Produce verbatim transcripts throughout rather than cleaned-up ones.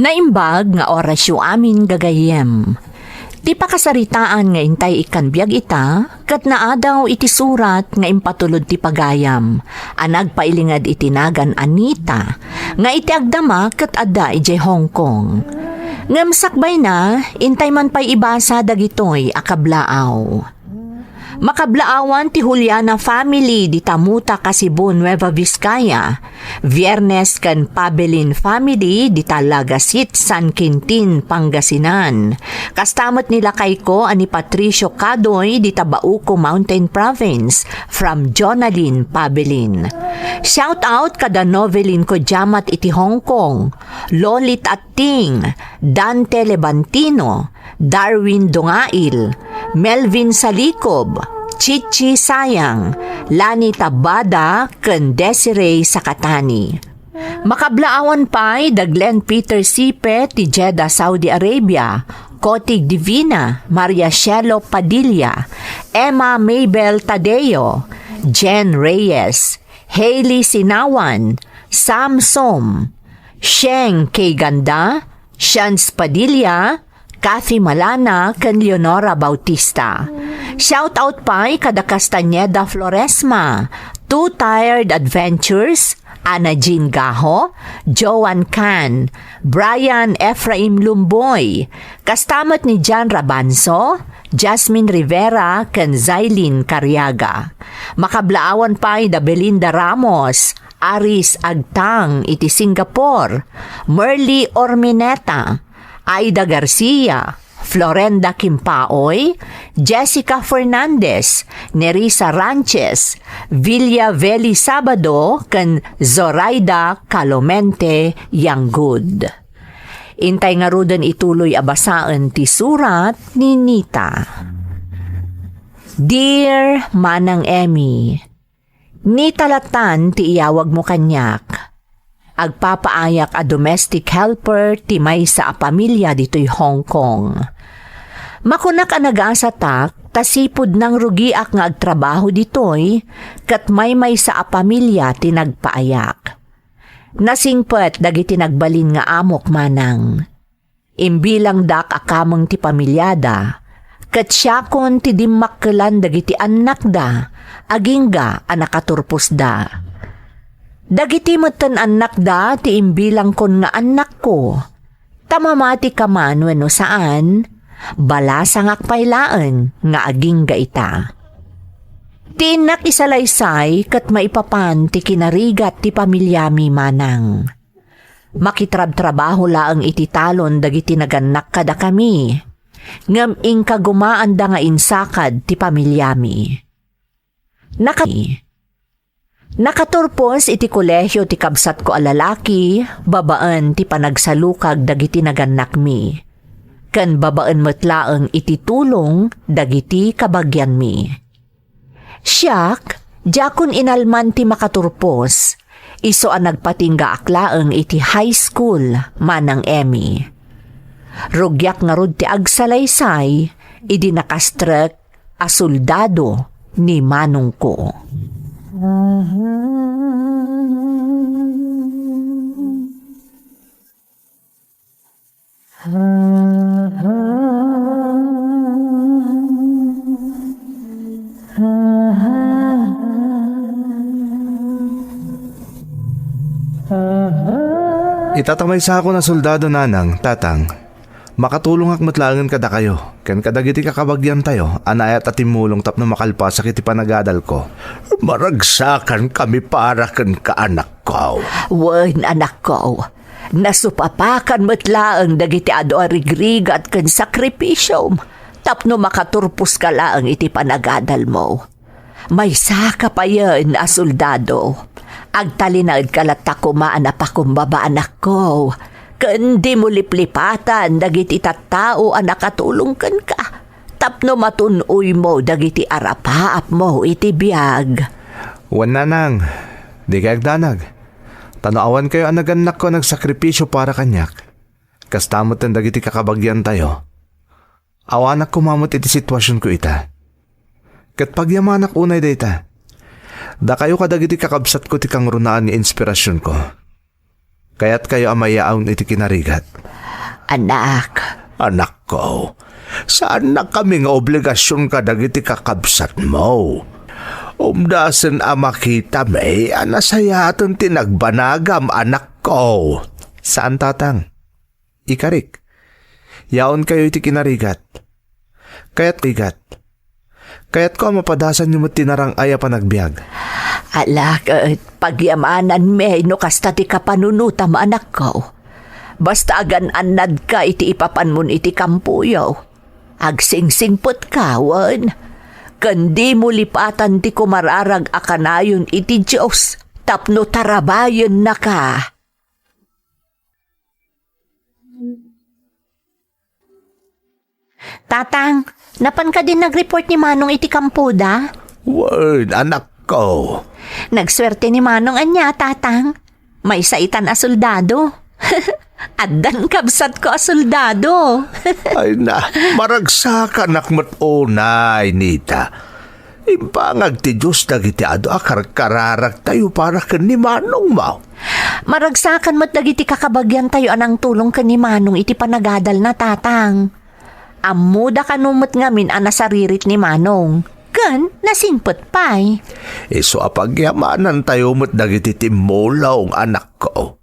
Naimbag nga orasyo amin gagayyem. Ti pakasaritaan nga intay ikkan biag ita, ket naadaw iti surat nga impatulod ti pagayam, a nagpailinged iti nagan Anita, nga iti agdama ket adda idiay Hong Kong. Ngem sakbayna, intay man pay ibasa dagitoy a kablaaw. Makablaawan ti Juliana family dita Mutac, Cebu, Nueva Vizcaya. Viernes ken Pabelin family dita Lagasit, San Quintin, Pangasinan. Kasta met ni lakayko a ni Patricio Cadoy dita Bauco Mountain Province, from Jonalyn Pabelin. Shout out kada Novelin Kojamat iti Hong Kong, Lolit Atting, Dante Levantino, Darwin Dungail, Melvin Salikob, Chichi Sayang, Lani Tabada, ken Desiree Sakatani. Makablaawan pay da Glenn Peter Sipe ti Jeddah, Saudi Arabia, Kotig Divina, Maria Shelo Padilla, Emma Mabel Tadeo, Jen Reyes, Hailey Sinawan, Sam Som, Sheng K. Ganda, Shans Padilla, Kathy Malana, ken Leonora Bautista. Shout out pay kada Castañeda Floresma, Two Tired Adventures, Ana Jean Gaho, Joan Can, Brian Ephraim Lumboy, kasta met ni Jan Rabanzo, Jasmine Rivera, ken Zailin Cariaga. Makablaawan pay da Belinda Ramos, Aris Agtang iti Singapore, Merly Ormineta, Aida Garcia, Florenda Kimpaoy, Jessica Fernandez, Nerissa Ranches, Villa Veli Sabado, ken Zoraida Calomente Yanggud. Intay ngaruden ituloy a basaen ti surat ni Nita. Dear Manang Emmy, Nita lattan ti iyawagmo kaniak. Agpapaayak a domestic helper ti maysa a pamilia ditoy Hong Kong. Makunak a nagasatak ta sipud nangrugiak nga agtrabaho ditoy ket maymaysa a pamilia ti nagpaayak. Nasingpet dagiti nagbalin nga amok, manang. Imbilangdak a kameng ti pamiliada, ket siakon ti dimmakkelan dagiti annakda, agingga a nakaturposda. Dagiti metten annakda ti imbilangkon nga annakko, ta mamatika man wenno saan, balasangak pay laeng nga agingga ita. Ti innak isalaysay ket maipapan ti kinarigat ti pamiliami, manang. Makitrabtrabaho laeng iti talon dagiti nagannak kadakami, ngem inkagumaanda nga insakad ti pamiliami. Naka-, nakaturpos iti kolehio ti kabsatko a lalaki babaen ti panagsalukag dagiti nagannakmi, ken babaen met laeng iti tulong dagiti kabagianmi. Siak, diakon inalman ti makaturpos, isu a nagpatinggaak laeng iti high school, Manang Emmy. Rugiak ngarud ti agsalaysay idi nakastrek a soldado ni manongko. Ita ta maysakon a soldado, nanang, tatang. Makatulongak met laengen kadakayo, ken kadagiti kakabagiantayo a naayat a timmulong tapno makalpasak iti panagadalko. Maragsakankami para kenka, anakko. Wen, anakko. Nasupapakan met laeng dagiti adu a rigrigat ken sakripisiom tapno makaturposka laeng iti panagadalmo. Maysaka payen a soldado. Agtalinaedka latta koma a napakumbaba, anakko, ken dimo liplipatan dagiti tattao a nakatulong kenka tapno matun-oymo dagiti arapaapmo iti biag. Wen, nanang, dikay agdanag. Ta no awankayo a nagannakko a nagsakripisio para kaniak, kasta metten dagiti kakabagiantayo. Awanak koma met iti situasionko ita. Ket pagyamanak unay dayta. Dakayo kadagiti kakabsatko ti kangrunaan nga inspirasionko. Kayatkayo a mayaawn iti kinarigat. Anak. Anakko, saannakami nga obligasion kadagiti kakabsatmo. Umdasen a makitami a nasayaaten ti nagbanagam, anakko. Saan, Tatang. Ikarik. Yaonkayo iti kinarigat. Kayat rigat. Kayatko a mapadasanyo met ti narang-ay a panagbiag. Ala, ket pagyamananmi no kasta ti kapanunotam, anakko. Basta agan-annadka iti ipapanmon iti kampoyo. Agsingsingpetka, wen, ken dimo lipatan ti kumararag a kanayon iti Dios tapno tarabayennaka. Tatang, napan kadi nag-report ni Manong iti kampoda? Wen, anakko. Nagsuerte ni Manong ania, Tatang? Maysa itan a soldado. Addan kabsatko a soldado. Ay na, maragsakanak met unay, Nita. Imbangag ti Dios dagiti adu a karkararagtayo para ken ni Manongmo. Maragsakan met dagiti kakabagiantayo a nangtulong ken ni Manong iti panagadalna, Tatang. Ammoda kano met ngamin a nasaririt ni Manong. Ken nasingpet pay. Isu a pagyamanantayo met dagiti timmulong, anakko.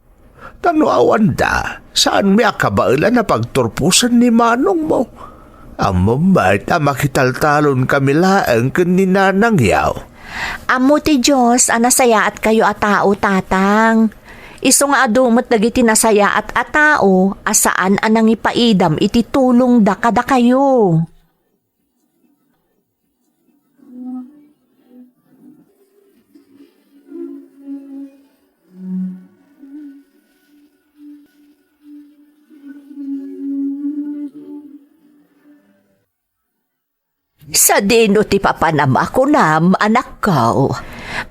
Ta no awanda, saanmi a kabaelan a pagturposen ni Manongmo. Ammom met a makitaltalon kami laeng ken ni Nanangyo. Ammo ti Dios a nasayaatkayo a tao, Tatang. Isu nga adu met dagiti nasayaat a tao a saan a nangipaidam iti tulongda kadakayo. Sadino ti papanam a kunam, anakko?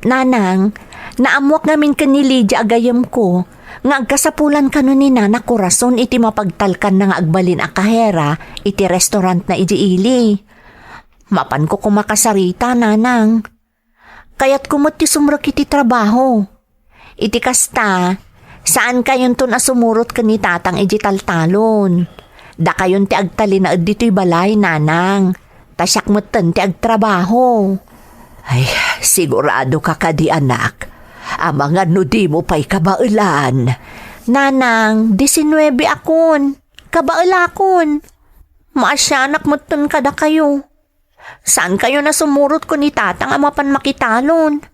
Nanang, naammuak ngamin ken ni Lydia a gayyemko nga agkasapulan kano ni Nana Corazon iti mapagtalkanna nga agbalin a kahera iti restaurantna idiay ili. Mapanko koma kasarita, Nanang. Kayatko met ti sumrek iti trabaho. Iti kasta, saankayonton a sumurot ken ni Tatang idiay taltalon. Dakayon ti agtalinaed ditoy balay, Nanang. Ta siak metten ti agtrabaho. Ay, siguradoka kadi, anak? Amangan no dimo pay kabaelan. Nanang, disinnuebe akon. Kabaelakon. Maasianak metten kadakayo. Saankayon a sumurot ken ni Tatang a mapan makitalon?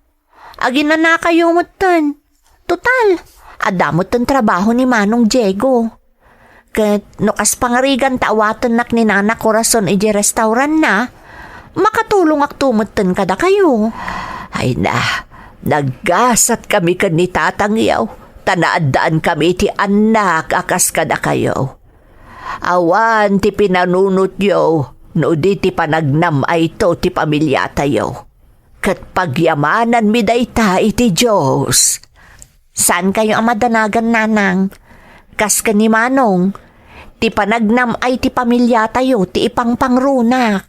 Aginanakayo metten. Total, adda metten trabaho ni Manong Diego. Ket no kas pangarigan ta awatennak ni Nana Corazon idiay restauranna, makatulongakto metten kadakayo. Ay na, naggasatkami ken ni Tatangyo, ta naaddaankamin iti annak a kas kadakayo. Awan ti pinanunotyo no di ti panagnam-ayto ti pamiliatayo. Ket pagyamananmi dayta iti Dios. Saankayo a madanagan, Nanang. Kas ken ni Manong, ti panagnam-ay ti pamiliatayo ti ipangpangrunak.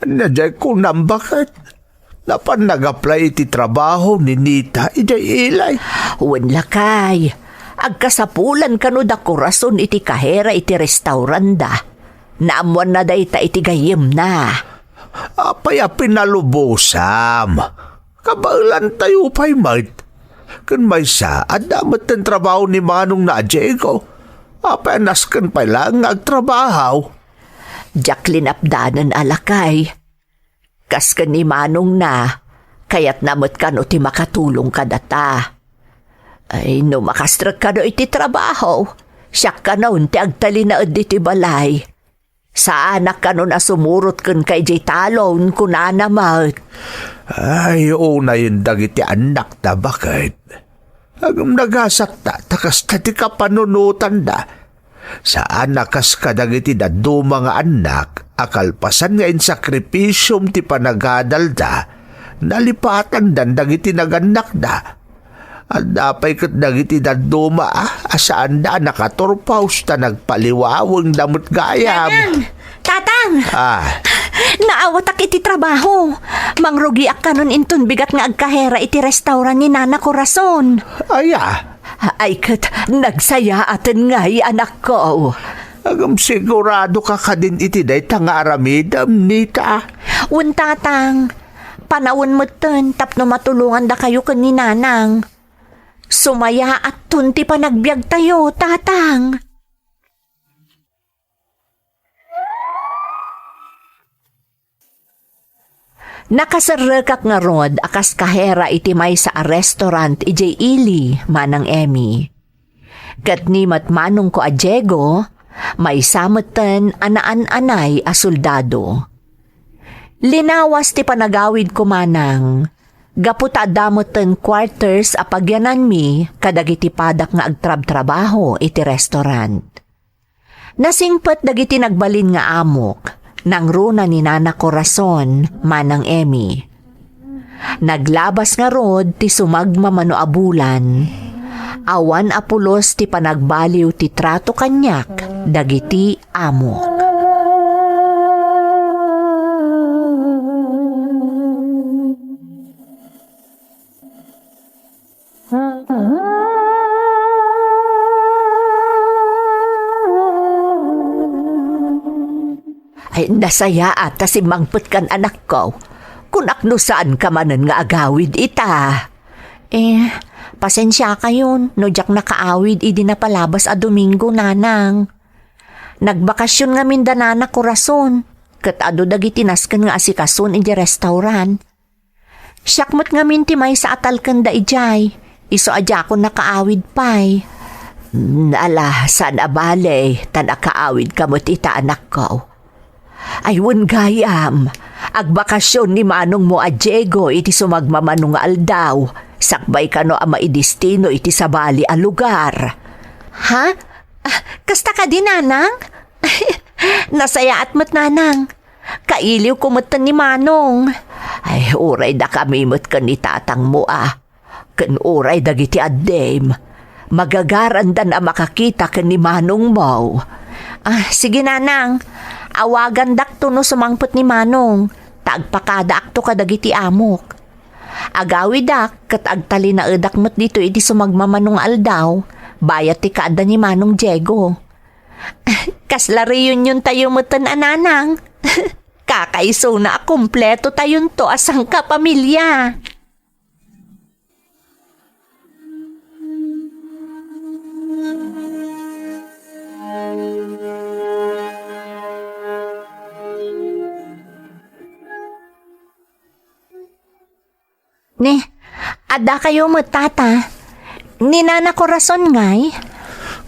Ania diay kunam, baket? Napan nag-apply iti trabaho ni Nita idiay ili? Wen, lakay. Agkasapulan kano da Corazon iti kahera iti restauranda. Naammoanna dayta iti gayyemna. Apay a pinalubosam? Kabaelantayo pay met. Ken maysa, adda metten trabaho ni manongna a Diego. Apay a nasken pay laeng nga agtrabaho? Diak linapdanen a lakay. Kas ken ni manongna, kayatna met kano ti makatulong kadata. Ay, no makastrek kano iti trabaho, siak kanon ti agtalinaed ditoy balay. Saanak kanon a sumurot kenka idiay talon, kunana met. Ay, unayen dagiti annakta, baket? Ngem nagasatta ta kasta ti kapanunotanda. Saan a kas kadagiti dadduma nga annak a kalpasan nga insakripisiom ti panagadalda, nalipatandan dagiti nagannakda. Adda pay ket dagiti dadduma a saanda a nakaturpaos ta nagpaliwawengda met gayam. Nanang! Tatang! Ah. Naawatak iti trabaho. Mangrugiak kanon inton bigat nga agkahera iti restaurant ni Nana Corazon. Aya? Ay ket, nagsayaaten ngay, anakko. Ngem sigurado ka kadin iti dayta nga aramidem, Nita? Wen, Tatang. Panawen metten tapno matulongandakayo ken ni Nanang. Sumayaatton ti panagbiagtayo, Tatang. Nakaserrekak ngarud a kas kahera iti maysa a restaurant idiay ili, Manang Emmy. Ket ni met manongko a Diego, maysa metten a naan-anay a soldado. Linawas ti panagawidko, Manang, gapu ta adda metten quarters a pagyananmi kadagiti padak nga agtrabtrabaho iti restaurant. Nasingpet dagiti nagbalin nga amok, nangruna ni Nana Corazon, Manang Emmy. Naglabas ngarud ti sumagmamano a bulan. Awan a pulos ti panagbaliw ti trato kaniak dagiti amok. Ay, nasayaat ta simmangpetkan, anakko. Kunak no saanka manen nga agawid ita. Eh, pasensiakayon no diak nakaawid idi napalabas a Domingo, Nanang. Nagbakasyon ngamin da Nana Corazon, ket adu dagiti nasken nga asikason idiay restaurant. Siak met ngamin ti maysa a talkenda idiay, isu a diakon nakaawid pay. Mm, ala, saan a bale, ta nakaawidka met ita, anakko. Ay, wen gayam, agbakasyon ni manongmo a Diego iti sumagmamano nga aldaw, sakbay kano a maidestino iti sabali a lugar. Ha? Ah, kasta kadi, Nanang? Nasayaat met, Nanang. Kailiwko metten ni Manong. Ay, uray dakami met ken ni tatangmo a. Ken uray dagiti addim. Magagarandan a makakita ken ni Manongmo. Ah, sige, Nanang. Awagandakto no sumangpet ni Manong, ta agpakadaakto kadagiti amok. Agawidak ket agtalinaedak met ditoy iti sumagmamano nga aldaw, bayat ti kaadda ni Manong Diego. Kasla reunion tayo metten a, Nanang. Kakaisuna a kompleto tayonto a sangkapamilya. Ne, adda kayo met, Tata. Ni Nana Corazon ngay?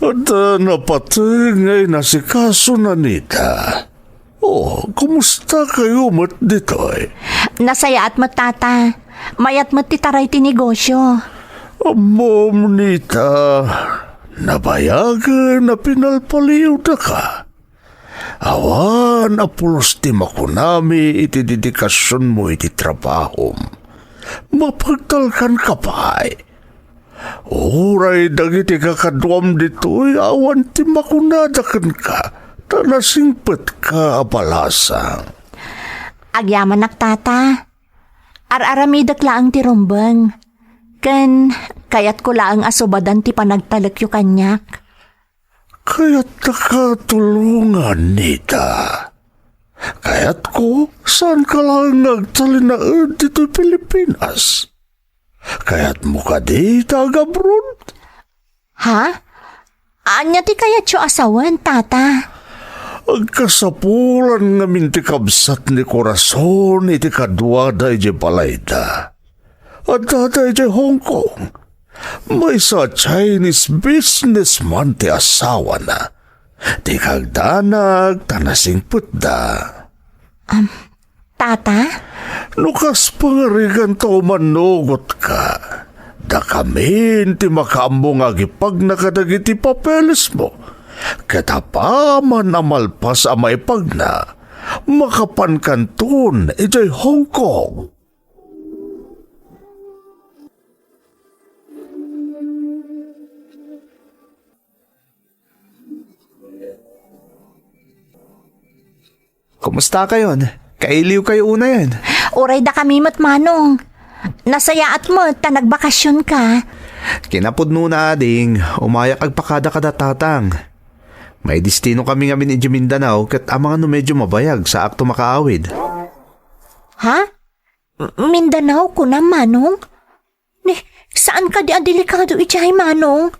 Adda napateg nga inasikaso na nita. Oh, kumusta kayo met ditoy? Nasayaat met, Tata. Mayat met ti taray ti negosyo. Ammom, nita, nabayagen a pinalpaliwdaka. Awan a pulos ti makunami iti dedikasionmo iti trabahom. Mapagtalkanka pay. Uray dagiti kakaduam ditoy awan ti makunada kenka, ta nasingpetka a balasang. Agyamanak, Tata. Ar-aramidek laeng ti rumbeng. Ken kayatko laeng a subadan ti panagtalekyo kaniak. Kayattaka tulongan, nita. Kayatko, saanka laeng nga agtalinaed ditoy Pilipinas. Kayatmo kadi ta agabroad? Ha? Ania ti kayatyo a sawen, Tata? Agkasapulan ngamin ti kabsat ni Corazon iti kaduada idiay balayda. Addada idiay Hong Kong. Maysa a Chinese businessman ti asawana. Ti kagdanag ta nasingpetda. Am, Tata? No kas pangariganta umanugotka, dakamin ti makaammo nga agipagna kadagiti papelesmo. Ket apaman a malpas a maipagna, makapankanton idiay Hong Kong. Kumusta kayon? Kailiw kayo unayen? Uray dakami met, Manong. Nasayaat met ta nagbakasionka. Kinapudnona, ading, umayak agpakada kada tatang. May destino kami ngamin idiay Mindanao ket amangan no medyo mabayag saakto makaawid. Ha? M-, Mindanao, kunam, Manong? Ni, saan kadi a delikado idiay, Manong?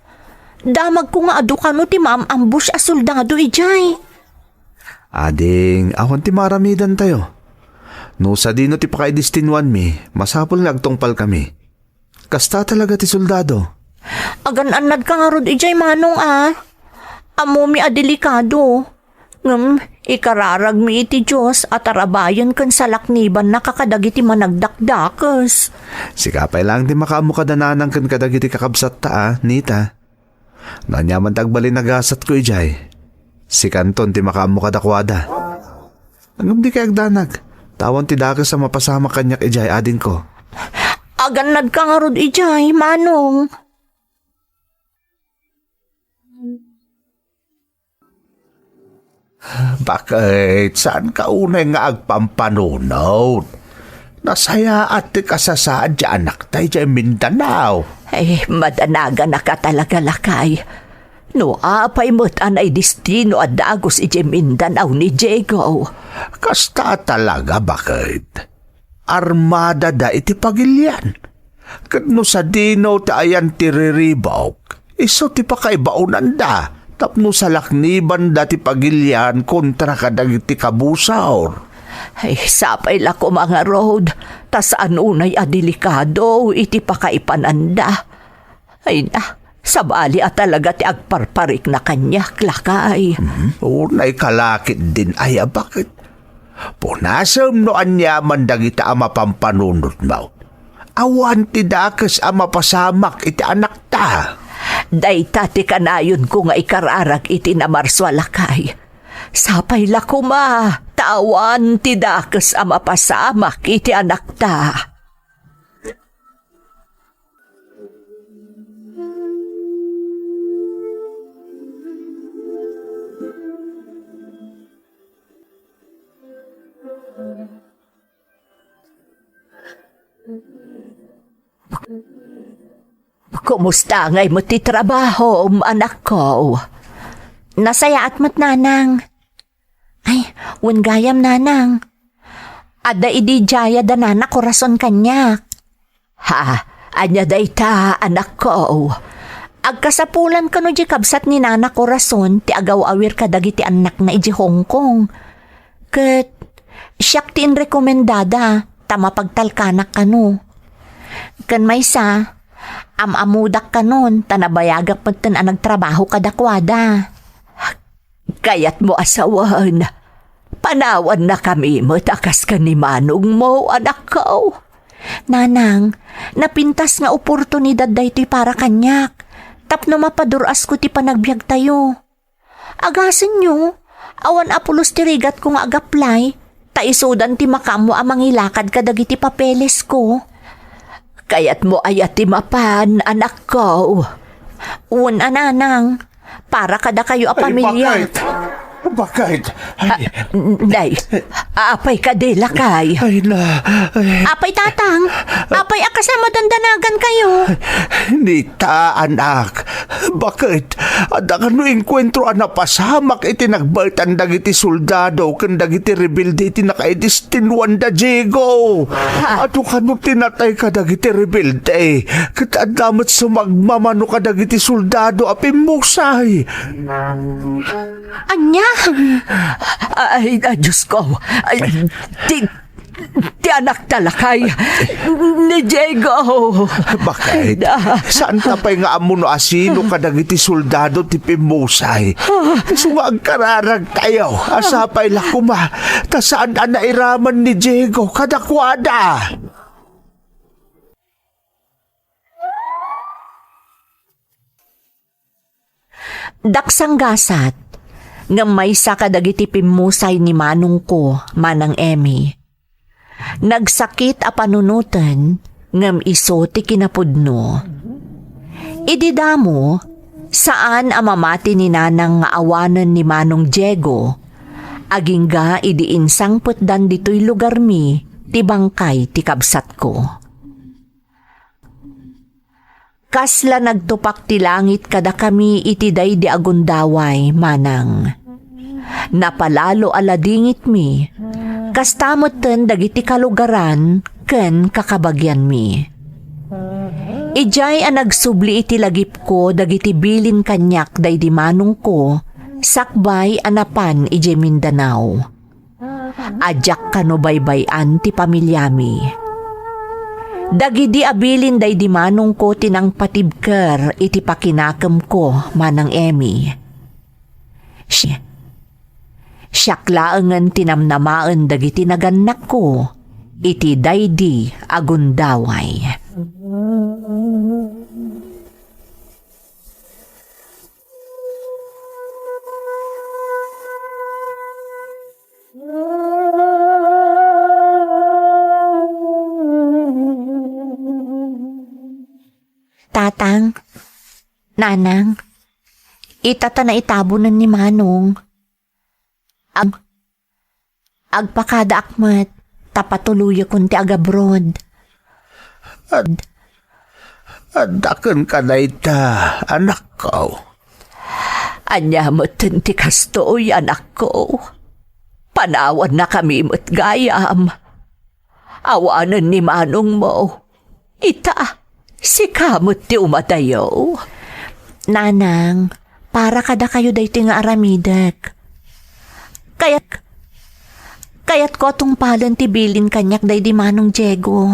Damagko nga adu kano ti maam-ambush a soldado idiay. Ading, awan ti maaramidantayo. No sadino ti pakaidestinuanmi, masapul nga agtungpalkami. Kasta talaga ti soldado. Agan-annadka ngarud idiay, Manong, a. Ammomi a delikado. Ngem, ikararagmi iti Dios a tarabayen ken salaknibannaka kadagiti managdakdakes. Sika pay laeng ti makaammo kada nanang ken kadagiti kakabsatta, a, Nita. No aniaman ti agbalin a gasatko idiay, sikanton ti makaammo kadakuada. Ngem dikay agdanag, ta awan ti dakes a mapasamak kaniak idiay, adingko. Agannadka ngarud idiay, Manong. Baket, saanka unay nga agpampanunot? Nasayaat ti kasasaad ti anakta idiay Mindanao. Ay, madanaganaka talaga, lakay. No apay met a naidestino a dagus idiay Mindanao ni Diego. Kasta talaga, baket. Armadada iti pagilian. Ket no sadino ti ayan ti riribuk, isu ti pakaibaonanda tapno salaknibanda ti pagilian kontra kadagiti kabusor. Ay, sapay la koma ngarud, ta saan unay a delikado iti pakaipananda. Ay na, sabali a talaga ti agparparikna kaniak, lakay. Hmm, unay kalakit din ay a baket. Punasem no aniaman dagita a mapampanunotmo. Awan ti dakes a mapasamak iti anakta. Dayta ti kanayonko nga ikararag iti namarso a lakay. Sapay la koma, ta awan ti dakes a mapasamak iti anakta. Kumusta ngay met ti trabahom, anakko? Nasayaat met, nanang. Ay, wen gayam, nanang. Adda idi diay da nana Corazon kaniak. Ha, ania dayta, anakko? Agkasapulan kano di kabsat ni nana Corazon ti agaw-awir kadagiti annakna idi Hong Kong. Ket siak ti inrekomendada ta mapagtalkanak kano. Ken maysa, am-ammodak kanon ta nabayagak metten a nagtrabaho kadakuada. Kayatmo a sawen, panawannakami met a kas ken ni manongmo, anakko. Nanang, napintas nga oportunidad daytoy para kaniak, tapno mapadur-asko ti panagbiagtayo. Agasenyo, awan a pulos ti rigatko nga agaplay, ta isudan ti makaammo a mangilakad kadagiti papelesko. Kayatmo aya ti mapan, anakko? Wen a, nanang, para kadakayo a pamilia. Ay, baket! Baket! Ay. Ah, nay, apay kadi, lakay? Ay, na, ay. Apay, tatang? Apay a kas a madandanagan kayo? Nita, anak. Baket, adda kano enkuentro a napasamak iti nagbaetan dagiti soldado ken dagiti rebelde iti nakaidestinuanda, Diego? Ha? Adu kano ti natay kadagiti rebelde, ket adda met sumagmamano kadagiti soldado a pimmusay. Ania? Ay, ay, Diyos ko. Ay, ti, ti anakta, lakay. Ni Diego. Baket? Ay, da. Saanta pay nga ammo no asino kadagiti soldado ti pimmusay? Isu nga agkararagtayo. Sapay la koma, ta saan a nairaman ni Diego kadakuada. Daksanggasat, ngem maysa kadagiti pimmusay ni manongko, Manang Emmy. Nagsakit a panunoten, ngem isu ti kinapudno. Idi damo, saan a mamati ni Nanang nga awanen ni Manong Diego, agingga idi insangpetdan ditoy lugarmi ti bangkay ti kabsatko. Kasla nagtupak ti langit kadakami iti daydi a gundaway, manang. Napalalo a ladingitmi, kasta metten dagiti kalugaran ken kakabagianmi. Idiay a nagsubli iti lagipko dagiti bilin kaniak daydi manongko, sakbay a napan idiay Mindanao. A diak kano baybay-an ti pamiliami. Dagidi a bilin daydi manongko ti nangpatibker iti pakinakemko, Manang Emmy. Si-, siak laengen ti namnamaen dagiti nagannakko iti daydi a gundaway. Tatang, Nanang, ita ta naitabonen ni Manong. Ag-, agpakadaak met ta patuloyakon ti agabroad. Ad-, adda kenka dayta, anakko. Ania metten ti kastoy, anakko? Panawannakami met gayam. Awanen ni manongmo. Ita, sika met ti umadayo. Nanang, para kadakayo daytoy nga aramidek. Kayat-, kayatko a tungpalen ti bilin kaniak daydi Manong Diego.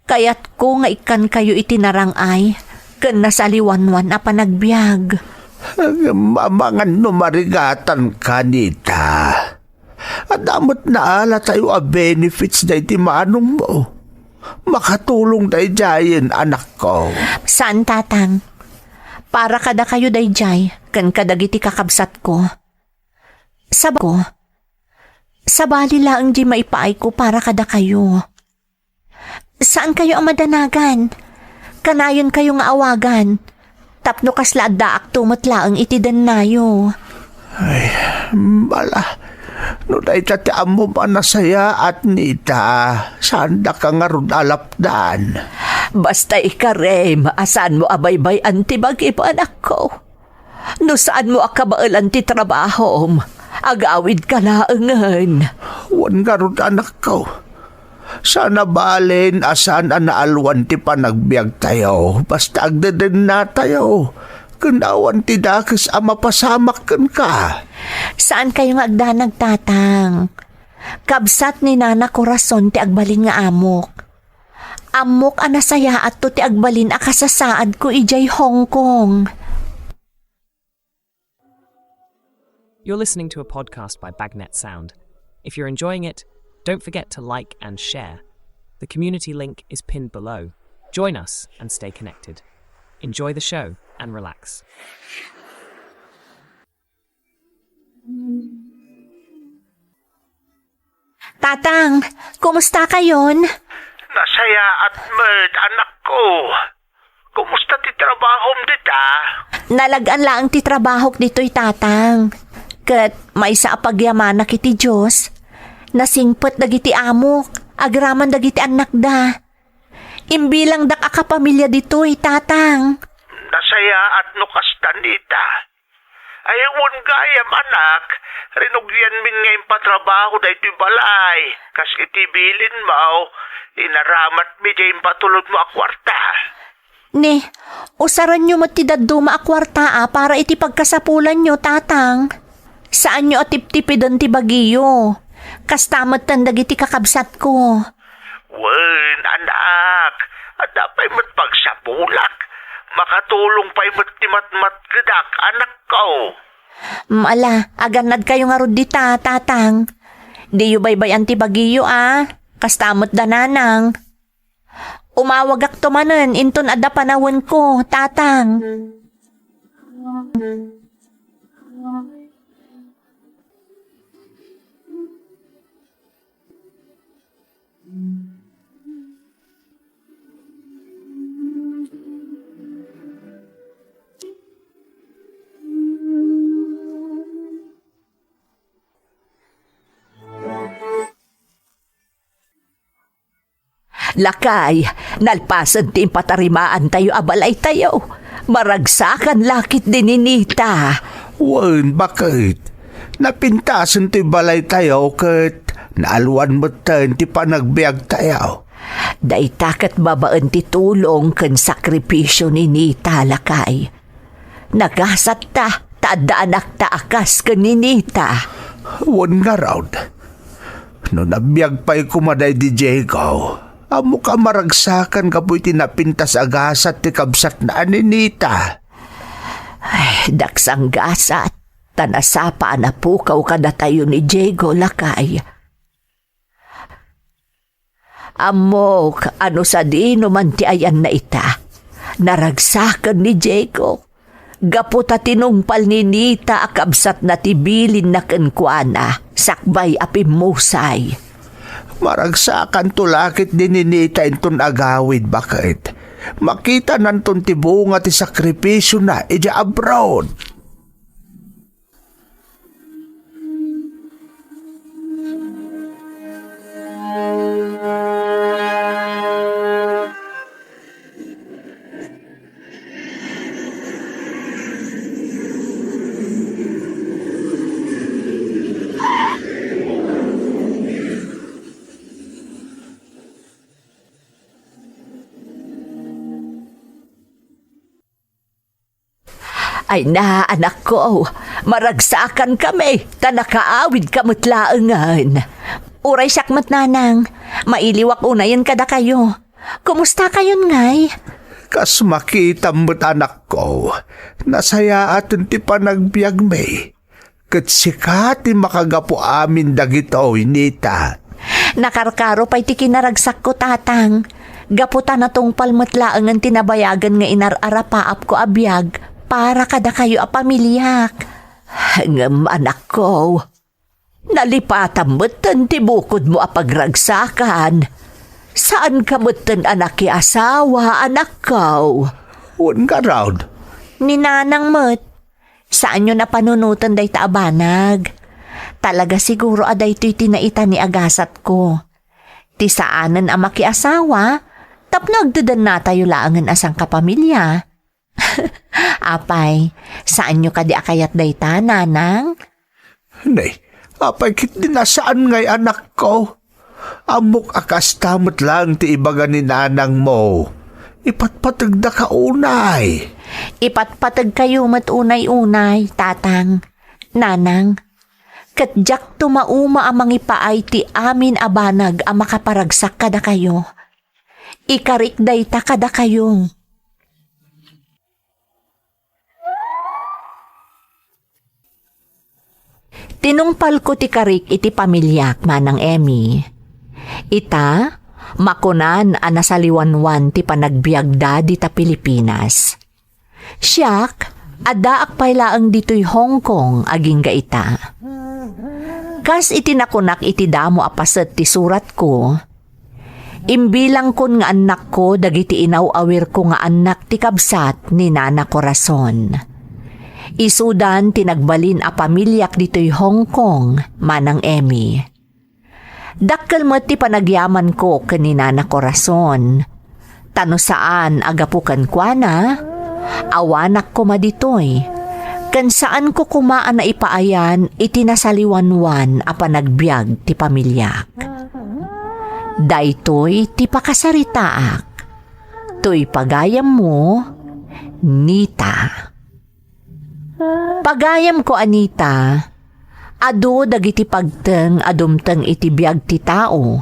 Kayatko nga ikkankayo iti narang-ay ken nasaliwanwan a panagbiag. Ngem amangan no marigatanka, Nita. Adda met naalatayo a benefits daydi manongmo. Makatulong daydiayen, anakko. Saan, Tatang. Para kadakayo daydiay ken kadagiti kakabsatko. Sab-, ko, sabali laeng diay maipaayko para kadakayo. Saankayo a madanagan. Kanayonkayo nga awagan. Tapno kasla addaakto met laeng iti dennayo. Ay, bala, no dayta ti ammom a nasayaat, Nita, saandaka ngarud a lapdan. Basta ikarem a saanmo a baybay-an ti bagim, anakko. No saanmo a kabaelan ti trabahom, agawidka laengen. Wen ngarud, anakko. Saan a balen a saan a naalwan ti panagbiagtayo, basta agdedennatayo, ken awan ti dakes a mapasamak kenka. Saankayo nga agdanag, Tatang. Kabsat ni Nana Corazon ti agbalin nga amok. Ammok a nasayaatto ti agbalin a kasasaadko idiay Hong Kong. You're listening to a podcast by Bagnet Sound. If you're enjoying it, don't forget to like and share. The community link is pinned below. Join us and stay connected. Enjoy the show and relax. Tatang, kumusta kayon? Nasayaat met, anakko. Kumusta ti trabahom dita? Nalag-an laeng ti trabahok ditoy, Tatang. Ket maysa a pagyamanak iti Dios, nasingpet dagiti amok, agraman dagiti annakda. Imbilangdak a kapamilya ditoy, Tatang. Nasayaat no kasta, Nita. Ay, wen gayam, anak, rinugianmin nga impatrabaho daytoy balay. Kas iti bilinmo, inaramatmi diay impatulodmo a kuarta. Ni, usaranyo met ti dadduma a kuarta a para iti pagkasapulanyo, Tatang. Saanyo a tiptipiden ti bagiyo. Kasta metten dagiti kakabsatko. Wen, anak, adda pay met pagsapulak. Makatulong pay met ti matmatgedak, anakko. Mm, ala, agannadkayo ngarud dita, Tatang. Diyo baybay-an ti bagiyo, a. Kasta met da Nanang. Umawagakto manen inton adda panawenko, Tatang. Lakay, nalpasen ti impatarimaantayo a balaytayo. Maragsakan la ketdi ni Nita. Wen, baket. Napintasen ti balaytayo ket naalwan metten ti panagbiagtayo. Dayta ket babaen ti tulong ken sakripisio ni Nita, lakay. Nagasatta ta adda anakta a kas ken ni Nita. Wen ngarud, no nabiag pay koma daydi Diego, ammok a maragsakan gapu iti napintas a gasat ti kabsatna a ni Nita. Ay, daksang gasat, ta nasapa a napukaw kadatayo ni Diego, lakay. Ammok a no sadino man ti ayanna ita, naragsaken ni Diego gapu ta tinungpal ni Nita a kabsatna ti bilinna kenkuana sakbay a pimmusay. Maragsakanto la ketdi ni Nita inton agawid, baket. Makitananton ti bunga ti sakripisiona idiay abroad. Ay na, anakko, maragsakankami, ta nakaawidka met laengen. Uray siak met, nanang, mailiwak unayen kadakayo. Kumustakayon ngay? Kas makitam met, anakko, nasayaaten ti panagbiagmi. Ket sika ti makagapu amin dagitoy, Nita. Nakarkaro pay ti kinaragsakko, Tatang, gapu ta natungpal met laengen ti nabayagen nga inar-arapaapko a biag para kadakayo a pamiliak. Ngem, anakko, nalipatam metten ti bukodmo a pagragsakan. Saanka metten a nakiasawa, anakko. Wen ngarud. Ni nanang met. Saanyon a panunoten dayta a banag. Talaga siguro a daytoy ti naitani a gasatko. Ti saanen a makiasawa, tapno agdedennatayo laengen a sangkapamilia. Apay, saanyo kadi a kayat dayta, nanang? Nay, apay ketdi a saan ngay, anakko? Ammok a kasta met laeng ti ibaga ni nanangmo. Ipatpategdaka unay. Ipatpategkayo met unay-unay, Tatang, Nanang. Ket diakto mauma a mangipaay ti amin a banag a makaparagsak kadakayo. Ikarik dayta kadakayo. Tinungpalko ti karik iti pamiliak, Manang Emmy. Ita, makunan a nasaliwanwan ti panagbiagda dita Pilipinas. Siak, addaak pay laeng ditoy Hong Kong agingga ita. Kas iti nakunak iti damo a paset ti suratko, imbilangkon nga annakko dagiti inaw-awirko nga annak ti kabsat ni Nana Corazon. Isudan ti nagbalin a pamiliak ditoy Hong Kong, Manang Emmy. Dakkel met ti panagyamanko ken ni Nana Corazon. Ta no saan a gapu kenkuana, awanak koma ditoy, ken saanko koma a naipaayan iti nasaliwanwan a panagbiag ti pamiliak. Daytoy ti pakasaritaak. Toy pagayammo, Nita. Pagayamko, Anita, adu dagiti pagteng a dumteng iti biag ti tao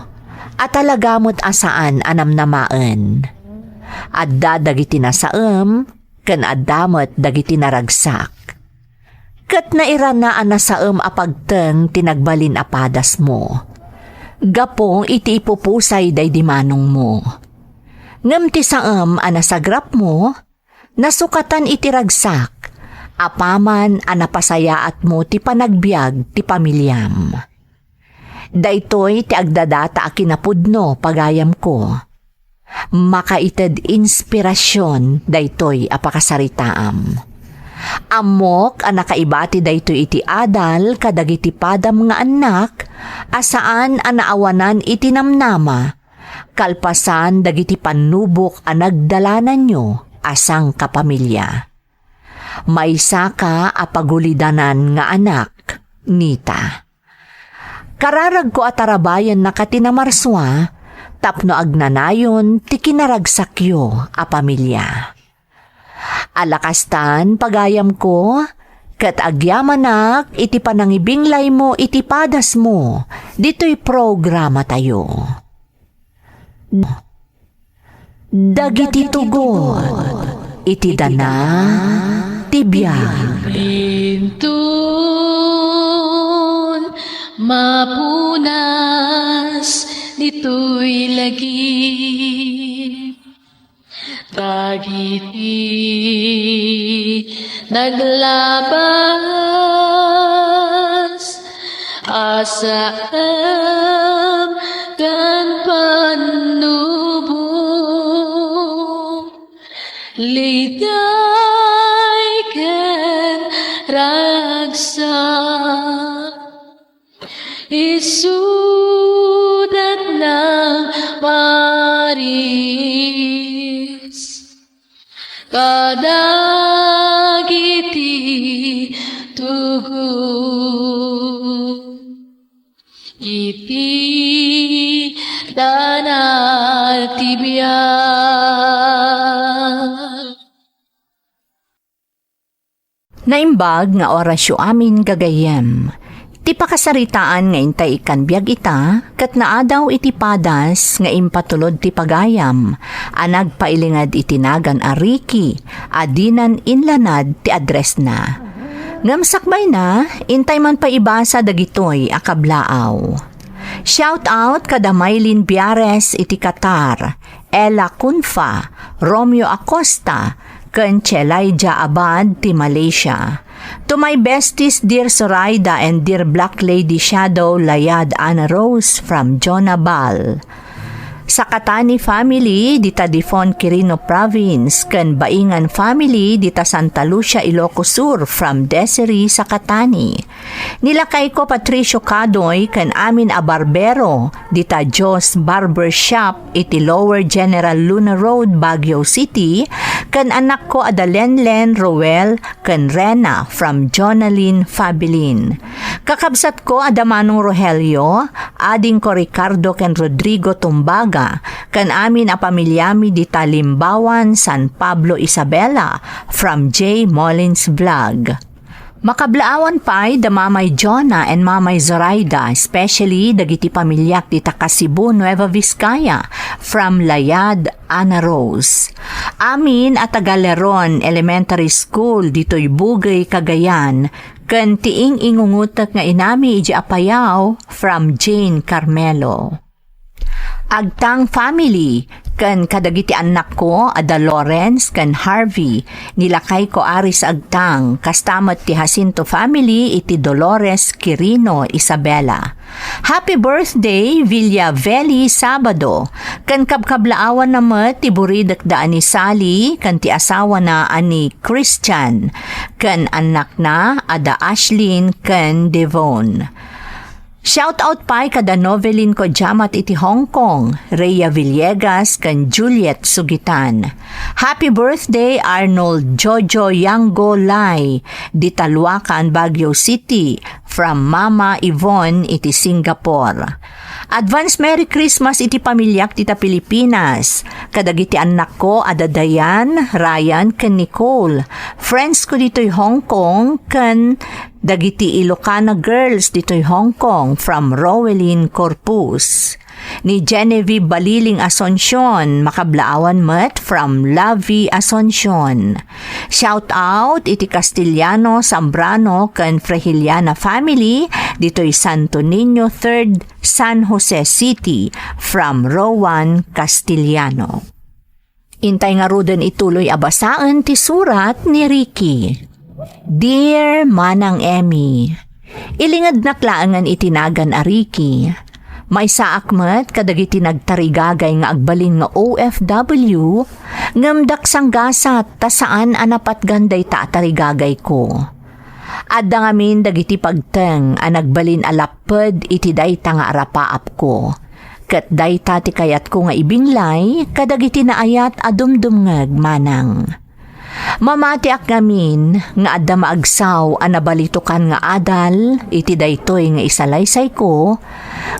a talaga met a saan a namnamaen. Adda dagiti nasaem ken adda met dagiti naragsak. Ket nairana a nasaem a pagteng ti nagbalin a padasmo gapu iti ipupusay daydi manongmo. Ngem ti saem a nasagrapmo, nasukatan iti ragsak, apaman a napasayaatmo ti panagbiag ti pamiliam. Daytoy ti agdadata a kinapudno, pagayamko. Makaited inspirasyon daytoy a pakasaritaam. Ammok a nakaibati daytoy iti adal kadagiti padam nga annak a saan a naawanan iti namnama kalpasan dagiti pannubok a nagdalananyo a sangkapamilya. Maysaka a pagulidanan nga anak, Nita. Kararagko a tarabayennaka ti namarsua tapno agnanayon ti kinaragsakyo a pamilya. Ala kastan, pagayamko, ket agyamanak iti panangibinglaymo iti padasmo ditoy programatayo. Dagiti tugot iti dana ti biag. Intun mapunas ditoy lagip. Dagiti naglabas a saem ken pannubok, ligay ken ragsak. Isudatna maris kadagiti tugot iti dana ti biag. Naimbag nga orasyo amin, gagayyem. Ti pakasaritaan nga intay ikkan biag ita, ket naadaw iti padas nga impatulod ti pagayam a nagpailinged iti nagan a Ricky a dinan inlanad ti addressna. Ngem sakbayna, intay man pay ibasa dagitoy a kablaaw. Shout out kada Maylin Biares iti Qatar, Ella Cunfa, Romeo Acosta, ken Chelaija Abad ti Malaysia. To my besties, dear Zoraida and dear Black Lady Shadow, Layad Ana Rose from Jonah Bal. Sakatani family dita Difon, Quirino Province, ken Baingan family dita Santa Lucia, Ilocos Sur from Desiree Sakatani. Ni lakayko Patricio Cadoy ken amin a barbero dita Dios Barber Shop iti Lower General Luna Road, Baguio City, ken anakko a da Lenlen, Roel, ken Rena from Jonalyn Fabilin. Kakabsatko a da Manong Rogelio, adingko Ricardo ken Rodrigo Tumbaga, ken amin a pamiliami dita Limbawan, San Pablo, Isabela from J Mullins Vlog. Makablaawan pay da Mamay Jonah and Mamay Zoraida, especially dagiti pamiliak dita Kasibu, Nueva Vizcaya, from Layad, Ana Rose. Amin a taga Leron Elementary School ditoy Bugey, Cagayan, ken ti ing-ingungotek nga inami idiay Apayao, from Jane Carmelo. Agtang family, ken kadagiti annakko a da Lawrence ken Harvey, ni lakayko Aris Agtang, kasta met ti Jacinto family iti Dolores, Quirino, Isabela. Happy birthday, Villa Veli Sabado, ken kabkablaawanna met ti buridekda a ni Sally ken ti asawana a ni Christian, ken annakna a da Ashlyn ken Devon. Shout out pay kada Novelin Kojamat iti Hong Kong, Rhea Villegas ken Juliet Sugitan. Happy birthday, Arnold Jojo Yango Lai, dita Luacan, Baguio City, from Mama Yvonne iti Singapore. Advance Merry Christmas iti pamiliak dita Pilipinas, kadagiti annakko a da Diane, Ryan, ken Nicole, friends ko ditoy Hong Kong, ken dagiti Ilocana Girls ditoy Hong Kong from Rowelyn Corpus. Ni Genevieve Baliling Asuncion, makablaawan met from Lavi Asuncion. Shout out iti Castellano, Zambrano, ken Frejiliana family ditoy Santo Niño Third, San Jose City, from Rowan Castellano. Intay ngaruden ituloy a basaen ti surat ni Ricky. Dear Manang Emmy, ilingednak laengen iti nagan a Ricky. Maysaak met kadagiti nagtarigagay nga agbalin nga O F W, ngem daksanggasat ta saan a napatgan dayta a tarigagayko. Adda ngamin dagiti pagteng a nagbalin a lapped iti dayta nga arapaapko. Ket dayta ti kayatko nga ibinglay kadagiti naayat a dumdumngeg manang. Mamatiak ngamin nga adda maagsaw a nabalitokan nga adal iti daytoy nga isalaysayko,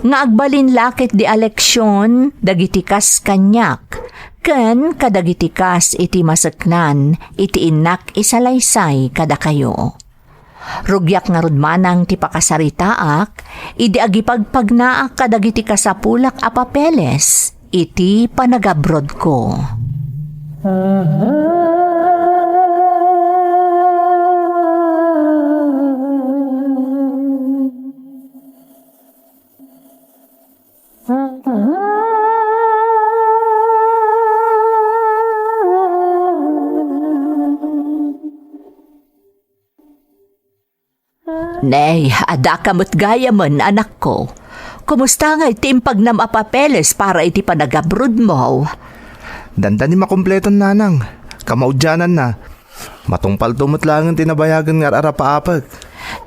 nga agbalin la ketdi a leksion dagiti kas kaniak ken kadagiti kas iti maseknan iti innak isalaysay kadakayo. Rugiak ngarud manang ti pakasaritaak idi agipagpagnaak kadagiti kasapulak a papeles iti panagabrodko. Nay, adda ka met gayamen, anakko. Kumusta ngay ti impagnam a papeles para iti panagabrodmo? Dandani makumpleton, nanang. Kamaudiananna, matungpalto met laengen ti nabayagen nga ar-arapaapek.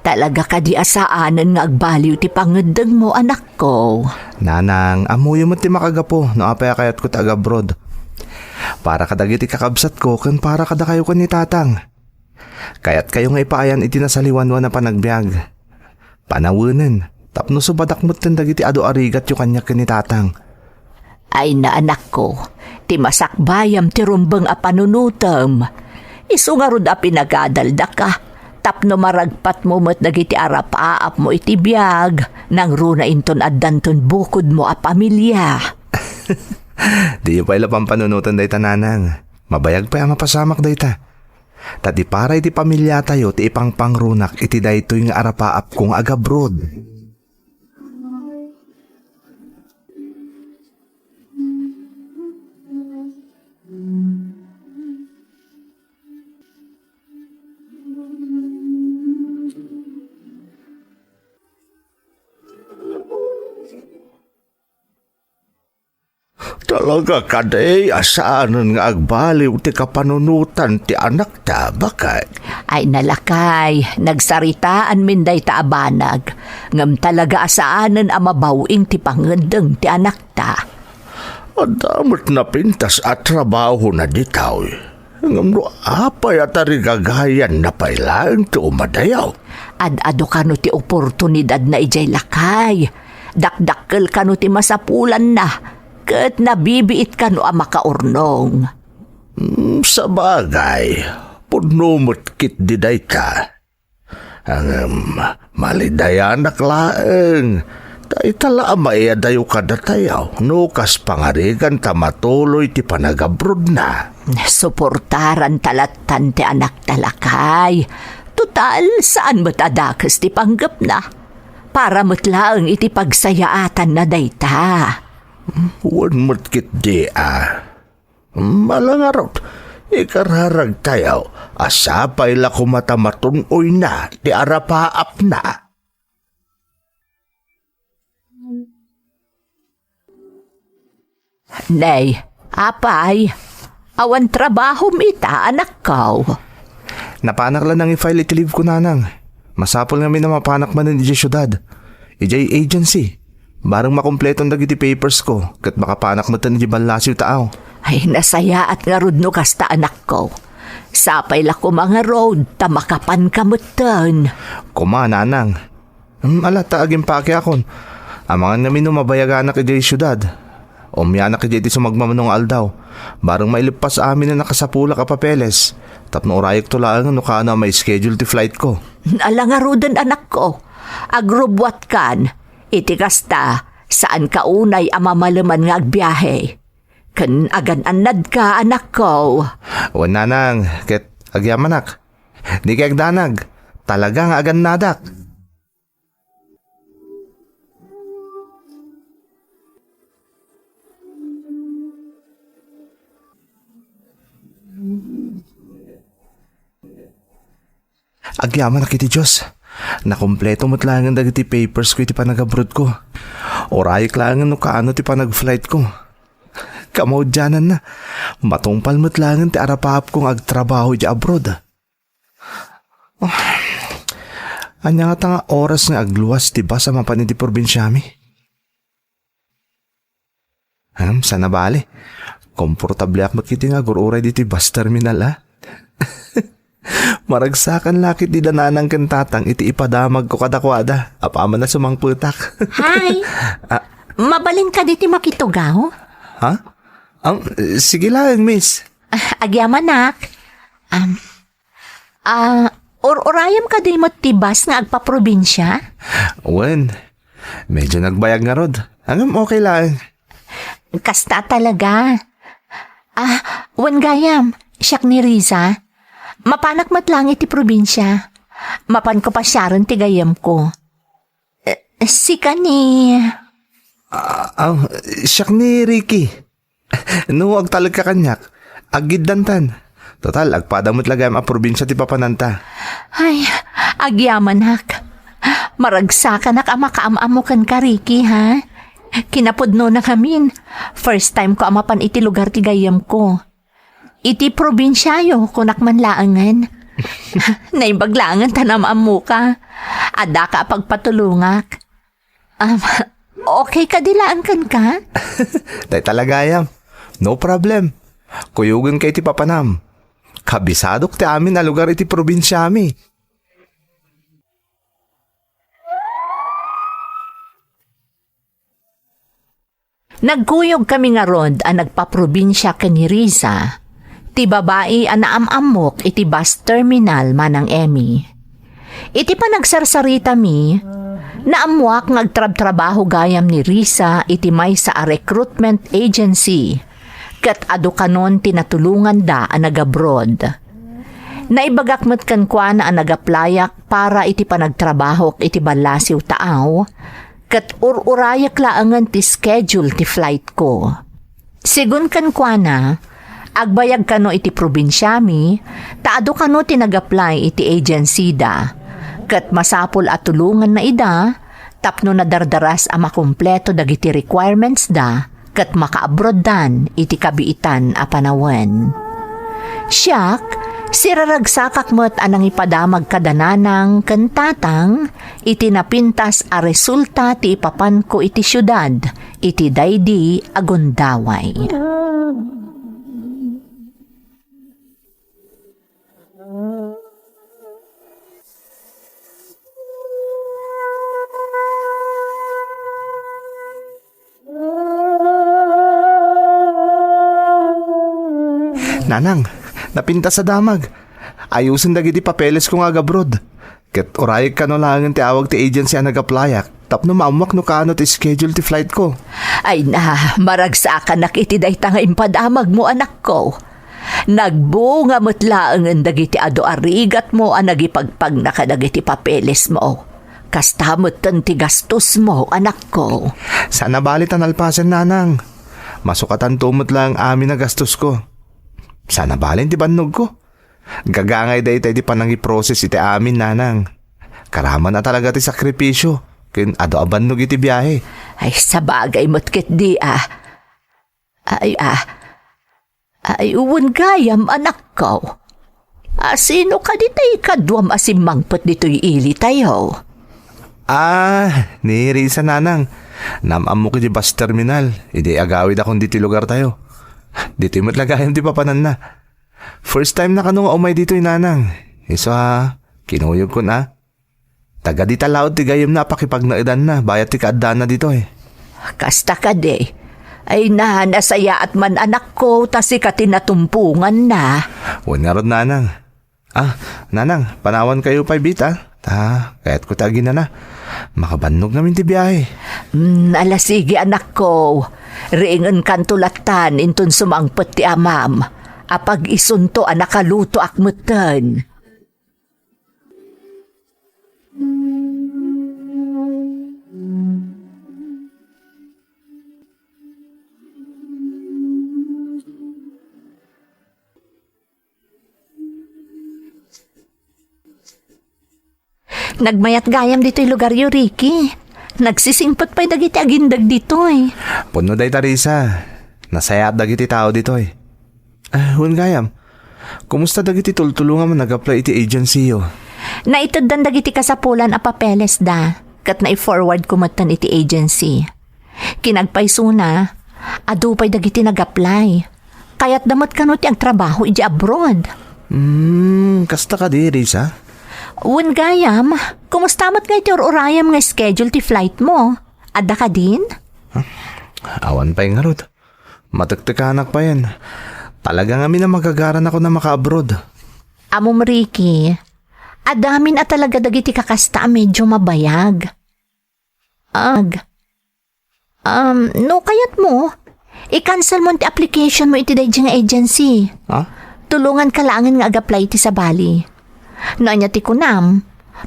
Talaga kadi a saanen nga agbaliw ti pangeddengmo, anakko? Nanang, ammoyo met ti makagapu no apay a kayatko ti agabroad. Para kadagiti kakabsatko ken para kadakayo ken ni Tatang. Kayatkayo nga ipaayan iti nasaliwanwan a panagbiag. Panawenen, tapno subadak metten dagiti adu a rigatyo kaniak ken ni Tatang. Ay na, anakko, ti masakbayam ti rumbeng a panunotem. Isu ngarud a pinagadaldaka, tapno maragpatmo met dagiti arapaapmo iti biag, nangruna inton addanton bukodmo a pamilia. Diyo pay la pampanunoten dayta, nanang. Mabayag pay a mapasamak dayta. Ta di para iti pamiliatayo ti ipangpangrunak iti daytoy nga arapaapko nga agabroad. Talaga kadi a saanen nga agbaliw ti kapanunotan ti anakta, baket? Ay na lakay, nagsaritaanmin dayta a banag, ngem talaga a saanen a mabaw-ing ti pangeddeng ti anakta. Adda met napintas a trabahona ditoy. Ngem no apay a tarigagayanna pay laeng ti umadayo? Ad-adu kano ti oportunidadna idiay lakay. Dakdakkel kano ti masapulanna, ket nabibiit kano a makaurnong. Hmm, sabagay, pudno met ketdi dayta. Ngem, malidayanak laeng. Ta ita la a maiyadayo kadatayo no kas pangarigan ta matuloy ti panagabrodna. Suportaran ta lattan ti anakta lakay. Total, saan met a dakes ti panggepna. Para met laeng iti pagsayaatanna dayta. Wen met ketdi a. Ala ngarud, ikararagtayo a sapay la koma ta matun-oyna ti arapaapna. Nay, apay, awan trabahom ita, anakko? Napanak la nang i-file iti leave ko, nanang. Masapul ngamin a mapanak manen idiay siudad, idiay agency. Bareng makumpleton dagiti papers ko, ket makapanak metten idiay ballasiw ta aw. Ay, nasayaat ngarud no kasta, anakko. Sapay la koma ngarud, ta makapanka metten. Koma, nanang. Hmm, ala, ta agimpakiakon. Amangan ngamin no mabayaganak idiay siudad. Umianak idiay ti sumagmamano nga aldaw. Bareng maileppas amin a nakasapulak a papeles. Tapno urayekto laengen no kaano a ma-schedule ti flight ko. Ala ngaruden, anakko. Agrubbuatkan. Iti kasta, saanka unay a mamaleman nga agbiahe. Ken agan-annadka, anakko. Wen, nanang, ket agyamanak. Dika agdanag. Talaga nga agannadak. Agyamanak iti Dios. Nakumpleto met laengen dagiti papers ko iti panagabroad ko. Urayek laengen no kaano ti panagflight ko. Kamaudiananna, matungpal met laengen ti arapaapko nga agtrabaho iti abroad. Ania ngata nga oras nga agluas ti bus a mapan iti probinsiami? Hmm, saan a bale. Komportableak met iti nga agur-uray ditoy bus terminal, a. Maragsakan la ket dida nanang ken tatang iti ipadamagko kadakuada. Apaman a sumangpetak. Hi! Ah. Mabalin kadi ti makitugaw? Ha? Ang, sige lang, miss. Ah, agyamanak. Um, ah, ur-urayam kadi met ti bus nga agpaprobinsia? Wen, medyo nagbayag ngarud. Ngem okay lang. Kasta talaga. Ah, wen gayam, siak ni Riza. Mapanak met laeng iti probinsia. Mapanko pasiaren ti gayyemko. Eh, sika ni... Ah, ah, siak ni Ricky. No, agtalekka kaniak, aggiddantan. Total, agpada met la gayam a probinsia ti papananta. Ay, agyamanak. Maragsakanak a makaam-ammo kenka, Ricky, ha? Kinapudnona ngamin. First time ko a mapan iti lugar ti gayyemko. Iti probinsiayo, kunak man laengen. Naimbag laengen ta naam-ammoka. Addaka a pagpatulongak. Um, okay kadi laeng kenka? Dayta la gayam. No problem. Kuyogenka iti papanam. Kabisadok ti amin a lugar iti probinsiami. Nagkuyogkami ngarud a nagpaprobinsia ken ni Riza, ti babai a naam-ammok iti bus terminal, Manang Emmy. Iti panagsarsarita mi, naammoak nga agtrabtrabaho gayam ni Riza iti maysa a recruitment agency, ket adu kanon ti natulonganda a nagabroad. Naibagak met kenkuana a nagaplayak para iti panagtrabahok iti ballasiw taaw, ket ur-urayek laengen ti schedule ti flightko. Sigun kenkuana, agbayag kano iti probinsiami, ta adu kano ti nag-apply iti agency-da, ket masapul a tulonganna ida tapno nadardaras a makumpleto dagiti requirements-da ket makaabroaddan iti kabiitan a panawen. Siak, siraragsakak met a nangipadamag kada nanang ken tatang iti napintas a resulta ti ipapanko iti siudad iti daydi a gundaway. Nanang, napintas a damag. Ayusen dagiti papelesko nga agabroad. Ket urayek kano laengen ti awag ti agency a nag-applyak tapno maammoak no kaano ti schedule ti flightko. Ay na, maragsakanak iti dayta nga impadamagmo, anakko. Nagbunga met laengen dagiti adu a rigatmo a nagipagpagna kadagiti papelesmo. Kasta metten ti gastosmo, anakko. Saan a bali ta nalpasen, nanang. Masukatanto met laeng amin a gastosko. Saan a balen ti bannogko. Gagangay dayta iti panangiproses iti amin, nanang. Karaman a talaga ti sakripisio ken adu a bannog iti biahe. Ay, sabagay met ketdi a. Ay, a. Ay, wen gayam, anakko. A, sino kadi ti ikaduam a simmangpet ditoy ilitayo? Ah, ni Risa, nanang. Naam-ammok iti bus terminal idi agawidakon ditoy lugartayo. Ditoy met la gayam ti papananna. First time na kano nga umay ditoy, nanang. Isu a, kinuyogkon a. Taga dita laud ti gayyemna a pakipagnaedanna bayat ti kaaddaanna ditoy. Kasta kadi. Ay na, nasayaat man, anakko, ta sika ti natumponganna. Wen ngarud, nanang. Ah, nanang, panawankayo pay bita. Ta, kayatko ti aginana. Makabannog ngamin ti biahe. Mm, ala sige, anakko. Riingenkanto lattan inton sumangpet ti amam. Apag-isunto a nakalutoak metten. Nagmayat gayam ditoy lugaryo, Ricky. Nagsisingpet pay dagiti agindeg ditoy. Pudno dayta, Risa. Nasayaat dagiti tao ditoy. Ah, wen gayam, kumusta dagiti tultulongam a nag-apply iti agency-yo? Naiteddan dagiti kasapulan a papelesda, ket nai-forward ko metten iti agency. Kinagpaysona, Adu pay dagiti nag-apply. Kayatda met kano ti agtrabaho idiay abroad. Hmm, kasta kadi, Risa? Wen gayam, kumusta met ngay ti ur-urayam nga schedule ti flight mo? Adda kadin? Awan pay ngarud. Matektekanak payen. Talaga ngamin a magagaranakon a maka-abroad. Ammom, Ricky, adda amin a talaga dagiti kakasta a medyo mabayag. Ag. Um, no kayatmo, i-cancel mo ti application mo iti daydi nga agency. Ha? Tulonganka laengen nga ag-apply iti sabali. No ania ti kunam,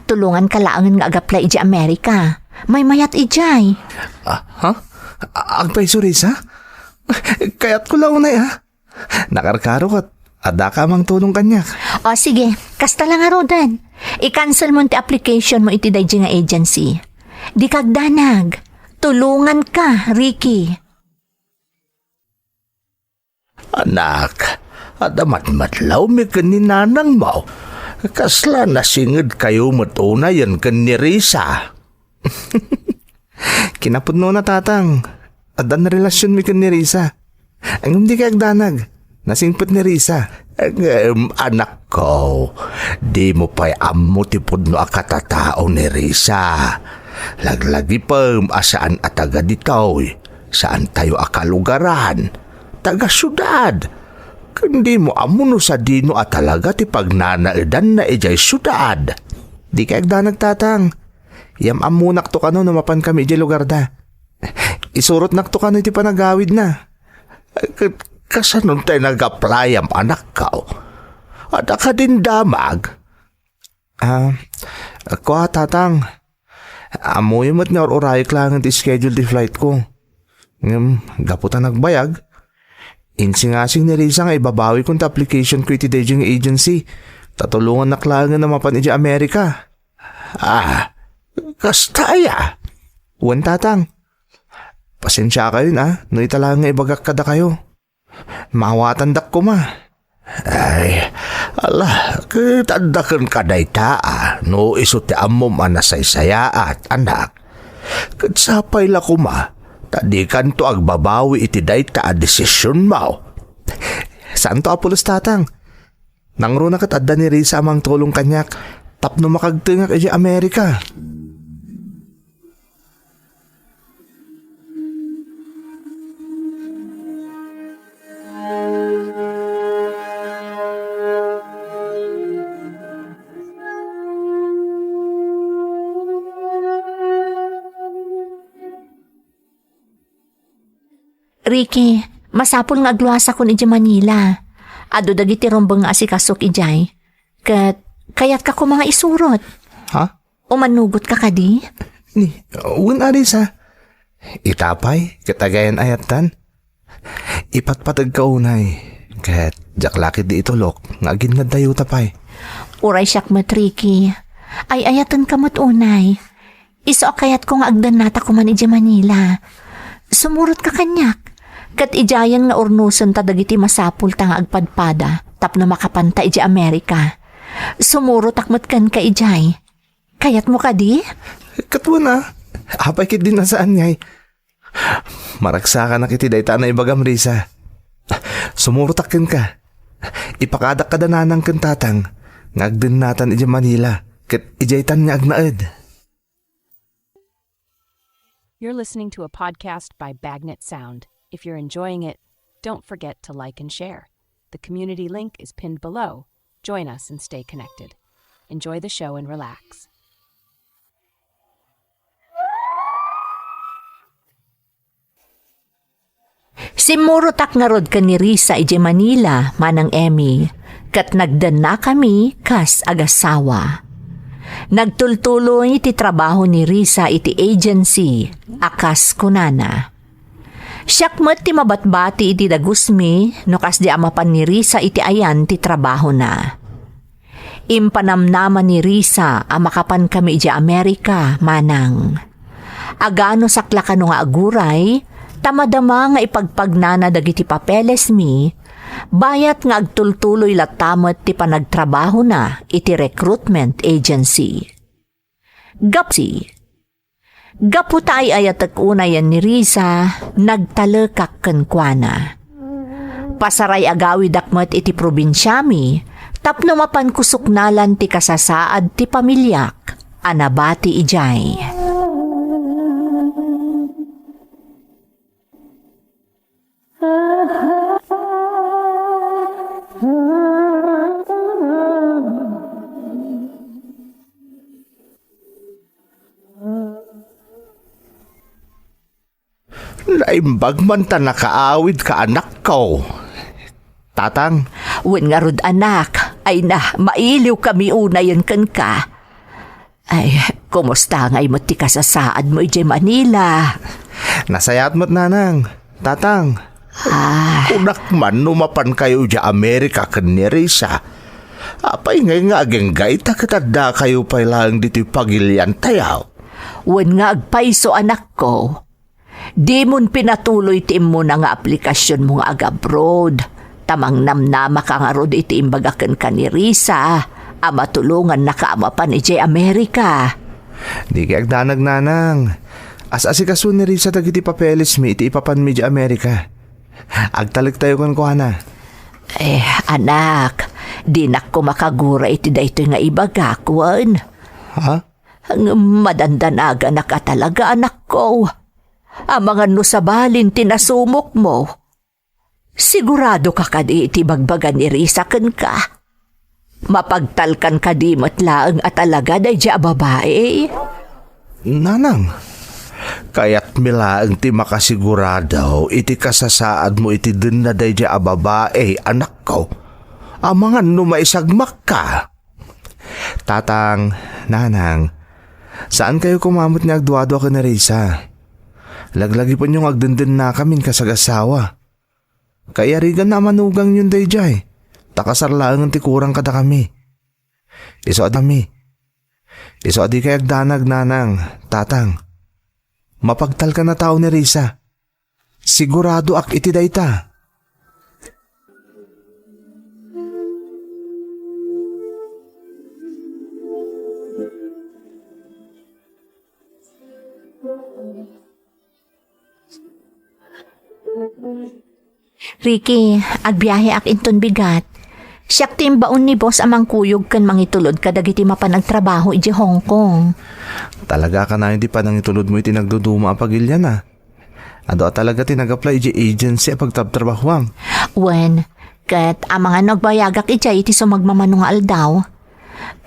tulonganka laengen nga ag-apply idiay Amerika. Maymayat idiay. Ah, ha? A-, agpayso, Risa? Kayatko la unay, ha? Nakarkaro ket addaka a mangtulong kaniak. O, sige, kasta la ngaruden. I-cancel mo ti application mo iti daydi nga agency. Dika agdanag. Tulonganka, Ricky. Anak, adda matmatlawmi ken ni nanangmo. Kasla nasingedkayo met unayen ken ni Risa. Kinapudnona, Tatang. Addan relasionmi ken ni Risa. Ngem dika agdanag. Nasingpet ni Risa. Ngem, anakko, dimo pay ammo ti pudno a katatao ni Risa. Laglagipem a saan a taga ditoy. Saantayo a kalugaran. Taga siudad. Ken dimo ammo no sadino a talaga ti pagnanaedanna idiay siudad. Dika agdanag, Tatang. Yam-ammonakto kano no mapankami idiay lugarda. Isurotnakto kano iti panagawidna. Ket kasano tay nag-applyam, anakko? Adda kadin damag? Ah, kua, Tatang. Ammoyo met nga ur-urayek laengen ti schedule ti flight ko. Ngem, gapu ta nagbayag, insingasing ni Risa nga ibabawikon ti application ko iti daydi nga agency, ta tulongannak laengen a mapan idiay Amerika. Ah, kasta aya? Wen, Tatang. Pasensiakayon, a, no ita laeng nga ibagak kadakayo. Maawatandak koma. Ay, ala, ket adda kenka dayta, a, no isu ti ammom a nasaysayaat, anak. Ket sapay la koma, ta dikanto agbabawi iti dayta a desisionmo. Saanto a pulos, Tatang. Nangruna ket adda ni Risa a mangtulong kaniak tapno makagtengak idiay Amerika. Ricky, masapul nga agluasakon idiay Manila. Adu dagiti rumbeng nga asikasok idiay. Ket kayatka koma nga isurot. Ha? Umannugotka kadi? Ni, wen a, Risa. Ita pay, ket agayan-ayattan. Ipatpateg ka unay, ket diak la ketdi itulok nga aginnadayuta pay. Uray siak met, Ricky. Ay-ayatenka met unay. Isu a kayatko nga agdennata koman idiay Manila. Sumurotka kaniak, ket idiayen nga urnosenta dagiti masapulta nga agpadpada tapno makapanta idiay Amerika. Sumurotak met kenka idiay. Kayatmo kadi? Ket wen a, apay ketdi a saan ngay? Maragsakanak iti dayta a naibagam, Risa. Sumurotak kenka. Ipakadak kada nanang ken tatang nga agdennatan idiay Manila ket idiaytan nga agnaed. You're listening to a podcast by Bagnet Sound. If you're enjoying it, don't forget to like and share. The community link is pinned below. Join us and stay connected. Enjoy the show and relax. Simmurotak ngarud ken ni Risa idiay Manila, Manang Emmy, ket nagdennakami kas agasawa. Nagtultuloy ti trabaho ni Risa iti agency a kas kunana. Siak met ti mabatbati iti dagusmi no kasdi a mapan ni Risa iti ayan ti trabahona. Impanamnama ni Risa a makapankami idiay Amerika, Manang. Aganusak la kano nga aguray, ta madama nga ipagpagnana dagiti papelesmi, bayat nga agtultuloy latta met ti panagtrabahona iti recruitment agency. Gapsi. Gapu ta ay-ayatek unayen ni Risa, nagtalekak kenkuana. Pasaray agawidak met iti probinsiami tapno mapanko suknalan ti kasasaad ti pamiliak a nabati idiay. Naimbag man ta nakaawidka, anakko. Tatang. Wen ngarud, anak, ay na, mailiwkami unayen kenka. Ay, kumusta ngay met ti kasasaadmo idiay Manila? Nasayaat met, nanang. Tatang. Ah. Kunak man no mapankayo idiay Amerika ken ni Risa. Apay ngay nga agingga ita ket addakayo pay laeng ditoy pagiliantayo? Wen nga agpayso, anakko. Dimon pinatuloy ti immuna nga aplikasionmo nga agabroad, ta mangnamnamaka ngarud iti imbaga kenka ni Risa a matulongannaka a mapan idiay Amerika. Dika agdanag, nanang. As-asikaso ni Risa dagiti papelesmi iti ipapanmi idiay Amerika. Agtalektayo kenkuana. Eh, anak, dinak koma kagura iti daytoy nga ibagak, wen? Ha? Ngem madandanaganak a talaga, anakko. Amangan no sabalin ti nasumokmo. Siguradoka kadi iti ibagbaga ni Risa kenka? Mapagtalkan kadi met laeng a talaga daydiay a babai? Nanang, kayatmi laeng ti makasigurado iti kasasaadmo iti denna daydiay a babai, anakko. Amangan no maisagmakka. Tatang, nanang, saankayo koma met nga agduadua ken ni Risa. Laglagipenyo nga agdendennakamin kas agassawa. Kaiyariganna a manugangyon daydiay, ta kasar laengen ti kurang kadakami. Isu a dikay agdanag, nanang, tatang. Mapagtalkan a tao ni Risa. Siguradoak iti dayta. Ricky, agbiaheak inton bigat. Siak ti imbaon ni boss a mangkuyog ken mangitulod kadagiti mapan agtrabaho idiay Hong Kong. Talaga a kanayon ti panangitulodmo iti nagduduma a pagilian, a? Adu a talaga ti nag-apply idiay agency a pagtrabtrabahoam. Wen, ket amangan no agbayagak idiay iti sumagmamano nga aldaw.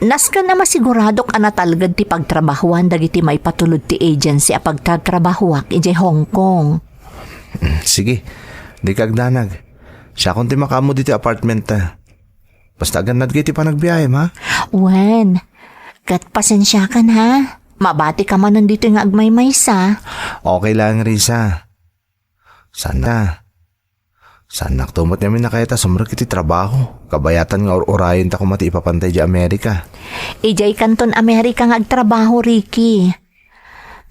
Nasken a masiguradok a natalged ti pagtrabahoan dagiti maipatulod ti agency a pagtrabtrabahoak idiay Hong Kong. Mm, sige, dika agdanag. Siakon ti makaammo ditoy apartment, a. Basta agannadka iti panagbiahem, ha? Wen, ket pasensiakan, ha? Mabatika manen ditoy nga agmaymaysa. Okay lang, Risa. Saan ta? Saannakto met ngamin a kayat a sumrek iti trabaho. Kabayatan nga ur-urayenta koma ti ipapanta idiay Amerika. Idiay kanton Amerika nga agtrabaho, Ricky.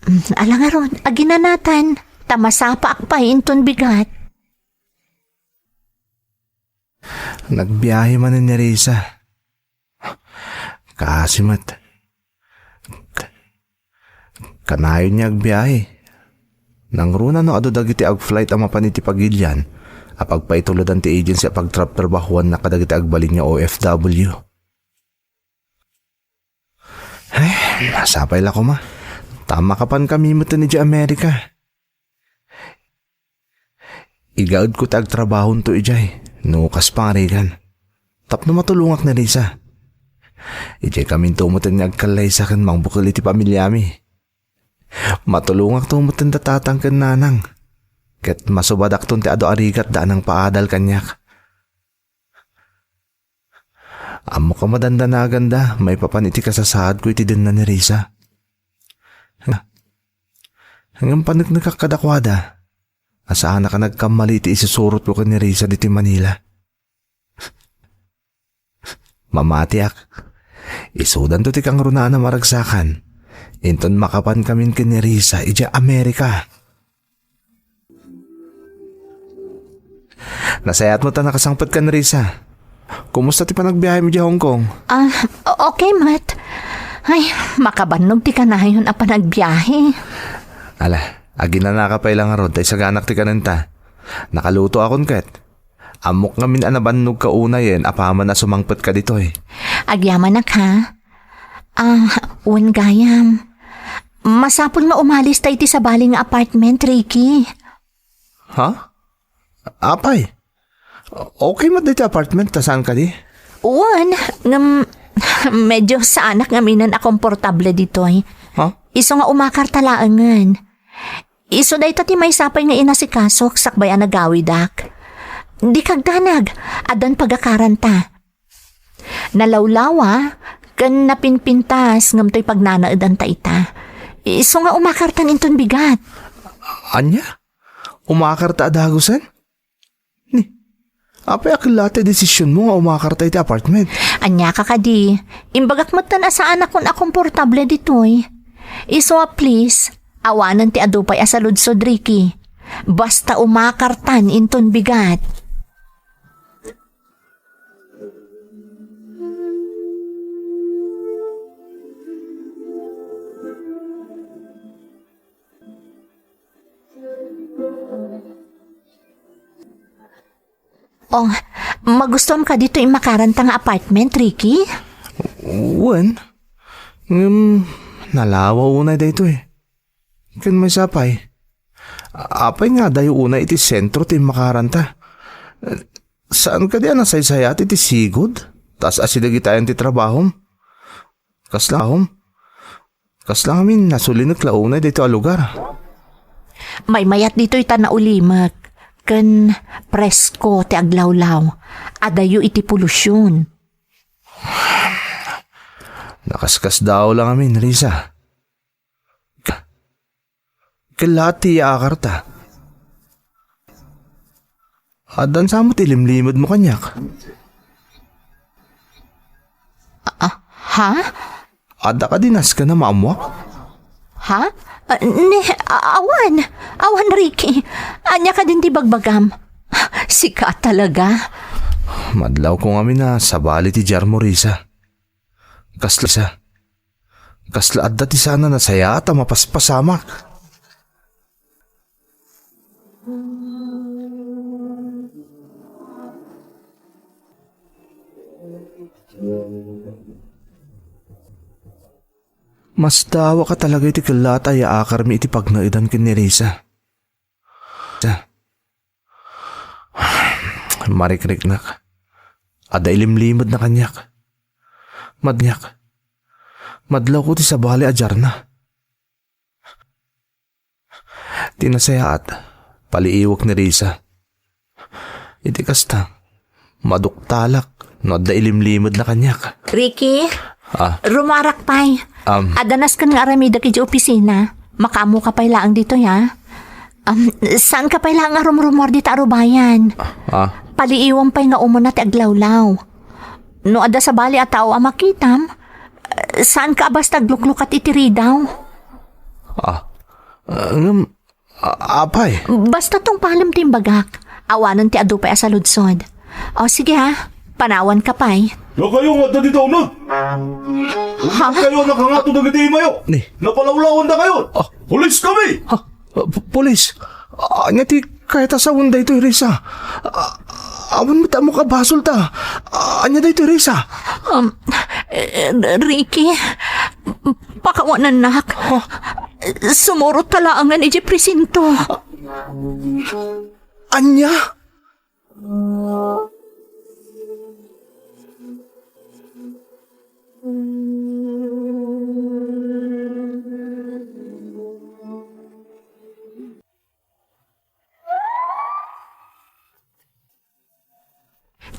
Mm, ala ngarud, aginanatan, ta masapaak pay inton bigat. Nagbiahe manen ni Risa. Kaasi met. Kanayon nga agbiahe. Nangruna no adu dagiti ag-flight a mapan iti pagilian a pagpaitulodan ti agency a pagtrabtrabahoanna kadagiti agbalin nga O F W. Ay, sapay la koma. Ta makapankami met idiay Amerika. Igaedko ti agtrabahonto idiay, no kas pangarigan. Tapno matulongak ni Risa. Idiay kaminto met nga agkallaysa ken mangbukel iti pamiliami. Matulongakto met da tatang ken nanang. Ket masubadakton ti adu a rigatda a nangpaadal kaniak. Ammok a madandanaganda maipapan iti kasasaadko iti denna ni Risa. Ngem paneknekak kadakuada a saanak a nagkammali iti isusurotko ken ni Risa ditoy Manila. Mamatiak. Isudanto ti kangrunaan a maragsakan inton makapankamin ken ni Risa idiay Amerika. Nasayaat met a nakasangpet ken Risa. Kumusta ti panagbiahem idiay Hong Kong? Ah, o-, okay met. Ay, makabannog ti kanayon a panagbiahe. Ala, aginanaka pay la ngarud ta isaganak ti kanenta. Nakalutoakon ket. Ammok ngamin a nabannogka unayen apaman a sumangpetka ditoy. Agyamanak, ha? Ah, wen gayam. Masapul nga umalista iti sabali nga apartment, Ricky. Ha? Apay? Okay met daytoy apartment ta saan kadi? Wen, ngem medyo saanak ngamin a komportable ditoy. Ha? Isu nga umakarta laengen. Isu dayta ti maysa pay nga inasikasok sakbay a nagawidak. Dika agdanag, addan pagakaranta. Nalawlawa ken napinpintas ngem toy pagnanaedanta ita. Isu nga umakartan inton bigat. Ania? Umakarta a dagusen? Ni, apay a kellaat ti desisionmo nga umakarta iti apartment? Ania ka kadi? Imbagak metten a saanakon a komportable ditoy. Isu a please, awanen ti adu pay a saludsod, Ricky. Basta umakartan inton bigat. Oh, magustuam kadi toy imakaranta nga apartment, Ricky? Wen. Ngem, nalawa unay daytoy. Ken maysa pay. Apay nga adayo unay iti sentro ti imakaranta? Saan kadi a nasaysayaat iti sigud? Taas a sidagitayan ti trabahom? Kasla, kasla ngamin nasulinek la unay daytoy a lugar. Maymayat ditoy ta naulimek, ken presko ti aglawlaw. Adayo iti polusion. Nakaskasdaaw la ngamin, Risa. Kellaat ti iyaakarta. Addan sa met ilimlimedmo kaniak. Ah, ha? Adda kadi nasken a maammoak? Ha? Ah, ni, a-, awan. Awan, Ricky. Ania kadin ti bagbagam? Sika talaga. Madlawko ngamin a sabali ti diarmo, Risa. Kasla, kasla adda ti saan a nasayaat a mapaspasamak. Masdawaka talaga iti kellaat a iyaakarmi iti pagnaedan ken ni Risa. Marikriknak. Adda ilimlimedna kaniak. Madniak. Madlawko ti sabali a diarna. Ti nasayaat, paliiwek ni Risa. Iti kasta, maduktalak no adda ilimlimedna kaniak. Ricky? Ah. Rumarak pay. Um. Adda nasken nga aramidek iti opisina. Makaammoka pay laeng ditoy, ha? Um, saanka pay laeng a rumrumuar dita a rubayan. Ah. Paliiwem pay nga umuna ti aglawlaw. No adda sabali a tao a makitam, saanka a basta agluklukat iti ridaw. Ah. Ah, ngem, A-, apay? Basta tungpalem ti imbagak. Awanen ti adu pay a saludsod. O, sige ha. Panawanka pay. Dakayo nga adda dita uneg. Ha? Kayo a nakangato dagiti imayo. Ni? Napalawlawandakayo. Ah. Pulis kami. Ha? Ah, pu-, pulis? Ania ti kayat a sawen daytoy, Risa? Ah, awan met ammok a basolta. Ania daytoy, Risa? Um, eh, Ricky, pakawanennak. Ha? Sumurot ta laengen idiay presinto. Ania?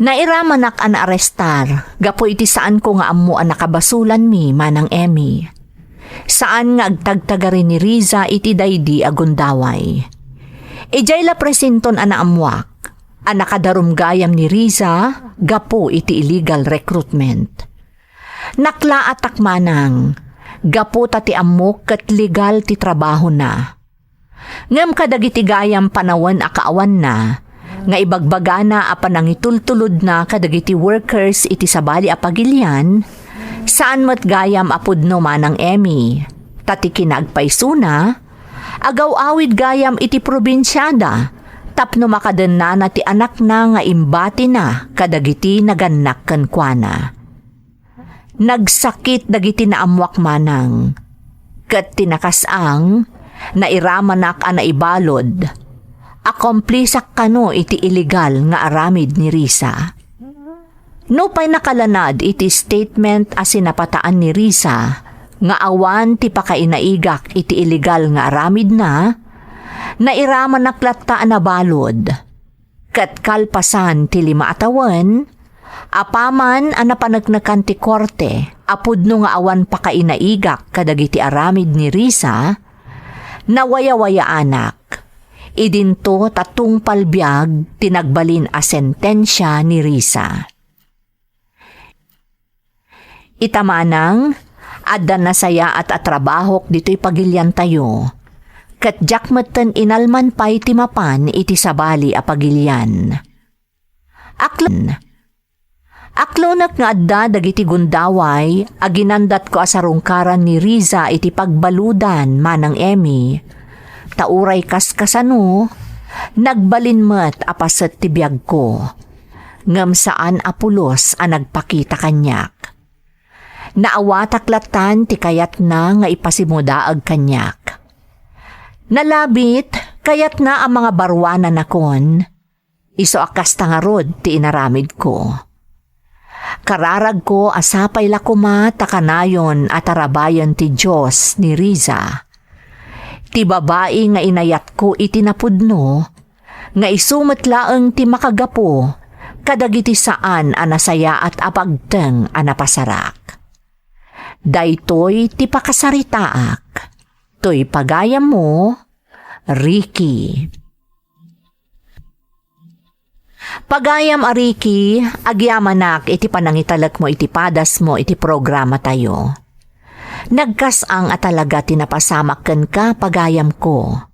Nairamanak a naarestar gapu iti saanko nga ammo a nakabasolanmi, Manang Emmy. Saan nga agtagtagari ni Riza iti daydi a gundaway. Idiay la presinton a naammoak a nakadarum gayam ni Riza gapu iti illegal recruitment. Naklaatak manang, gapu ta ti ammok ket legal ti trabahona. Ngem kadagiti gayam panawen a kaawanna, nga ibagbagana a panangitultulodna kadagiti workers iti sabali a pagilian, Saan met gayam a pudno, Manang Emmy, ta ti kinaagpaysona, agaw-awid gayam iti probinsiada tapno makadennana ti anakna nga imbatina kadagiti nagannak kenkuana. Nagsakit dagiti naammoak, Manang, ket ti nakas-ang, nairamanak a naibalud. Akomplisak kano iti illegal nga aramid ni Risa. Nupay nakalanad iti statement a sinapataan ni Risa nga awan ti pakainaigak iti illegal nga aramidna, nairamanak latta a nabalud. Ket kalpasan ti lima a tawen, apaman a napaneknekan ti korte a pudno nga awan pakainaigak kadagiti aramid ni Risa, nawayawayaanak. Idinto ta tungpal biag ti nagbalin a sentensia ni Risa. Ita, Manang, adda nasayaat a trabahok ditoy pagiliantayo, ket diak metten inalman pay ti mapan iti sabali a pagilian. Aklo-, aklonek nga adda dagiti gundaway a ginandatko a sarungkaran ni Riza iti pagbaludan, Manang Emmy. Ta uray kaskasano, nagbalin met a paset ti biagko. Ngem saan a pulos a nagpakita kaniak. Naawatak lattan ti kayatna nga ipasimudaag kaniak. Nalabit, kayatna a mangabaruananakon. Isu a kasta ngarud ti inaramidko. Kararagko a sapay la koma ta kanayon a tarabayen ti Dios ni Riza. Ti babai nga inayatko iti napudno, nga isu met laeng ti makagapu kadagiti saan a nasayaat a pagteng a napasarak. Daytoy ti pakasaritaak. Toy pagayammo, Ricky. Pagayam a Ricky, agyamanak iti panangitalekmo iti padasmo iti programatayo. Nagkas-ang a talaga ti napasamak kenka, pagayamko.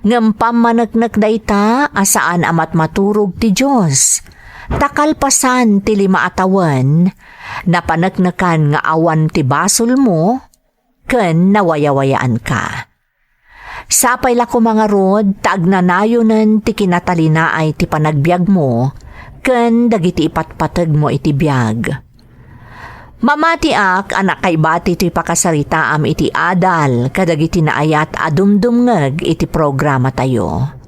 Ngem pammaneknek dayta a saan a matmaturog ti Dios, ta kalpasan ti lima a tawen, napaneknekan nga awan ti basolmo ken nawayawayaanka. Sapay la koma ngarud ta agnanayonen ti kinatalinaay ti panagbiagmo ken dagiti ipatpategmo iti biag. Mamatiak a nakaibati toy pakasaritaam iti adal kadagiti naayat a dumdumngeg iti programatayo.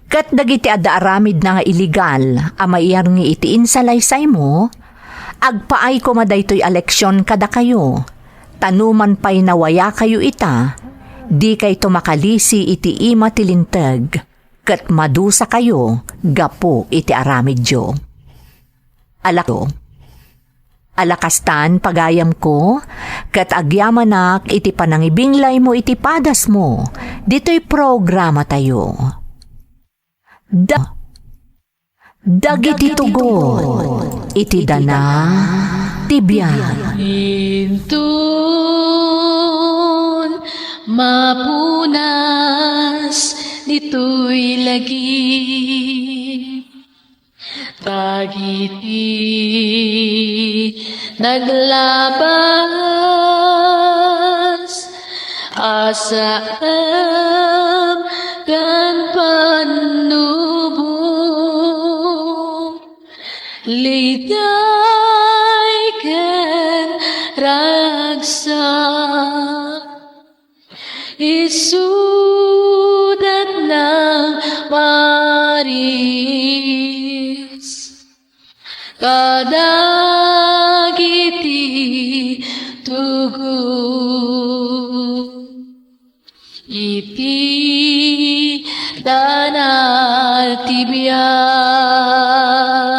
Ket dagiti adda aramidna nga illegal a maiyarngi iti insalaysaymo, agpaay koma daytoy a leksion kadakayo, ta numan pay nawayakayo ita, dikayto makalisi iti ima ti linteg, ket madusakayo gapu iti aramidyo. Alak-, alakastan, pagayamko, ket agyamanak iti panangibinglaymo iti padasmo ditoy programatayo. Da-, dagiti tugot iti dana ti biag. Inton mapunas ditoy lagi. Dagiti naglabas a saan ken pannubo, liday ken ragsak. Isudat nang maris kadagiti tugot iti dana ti biag.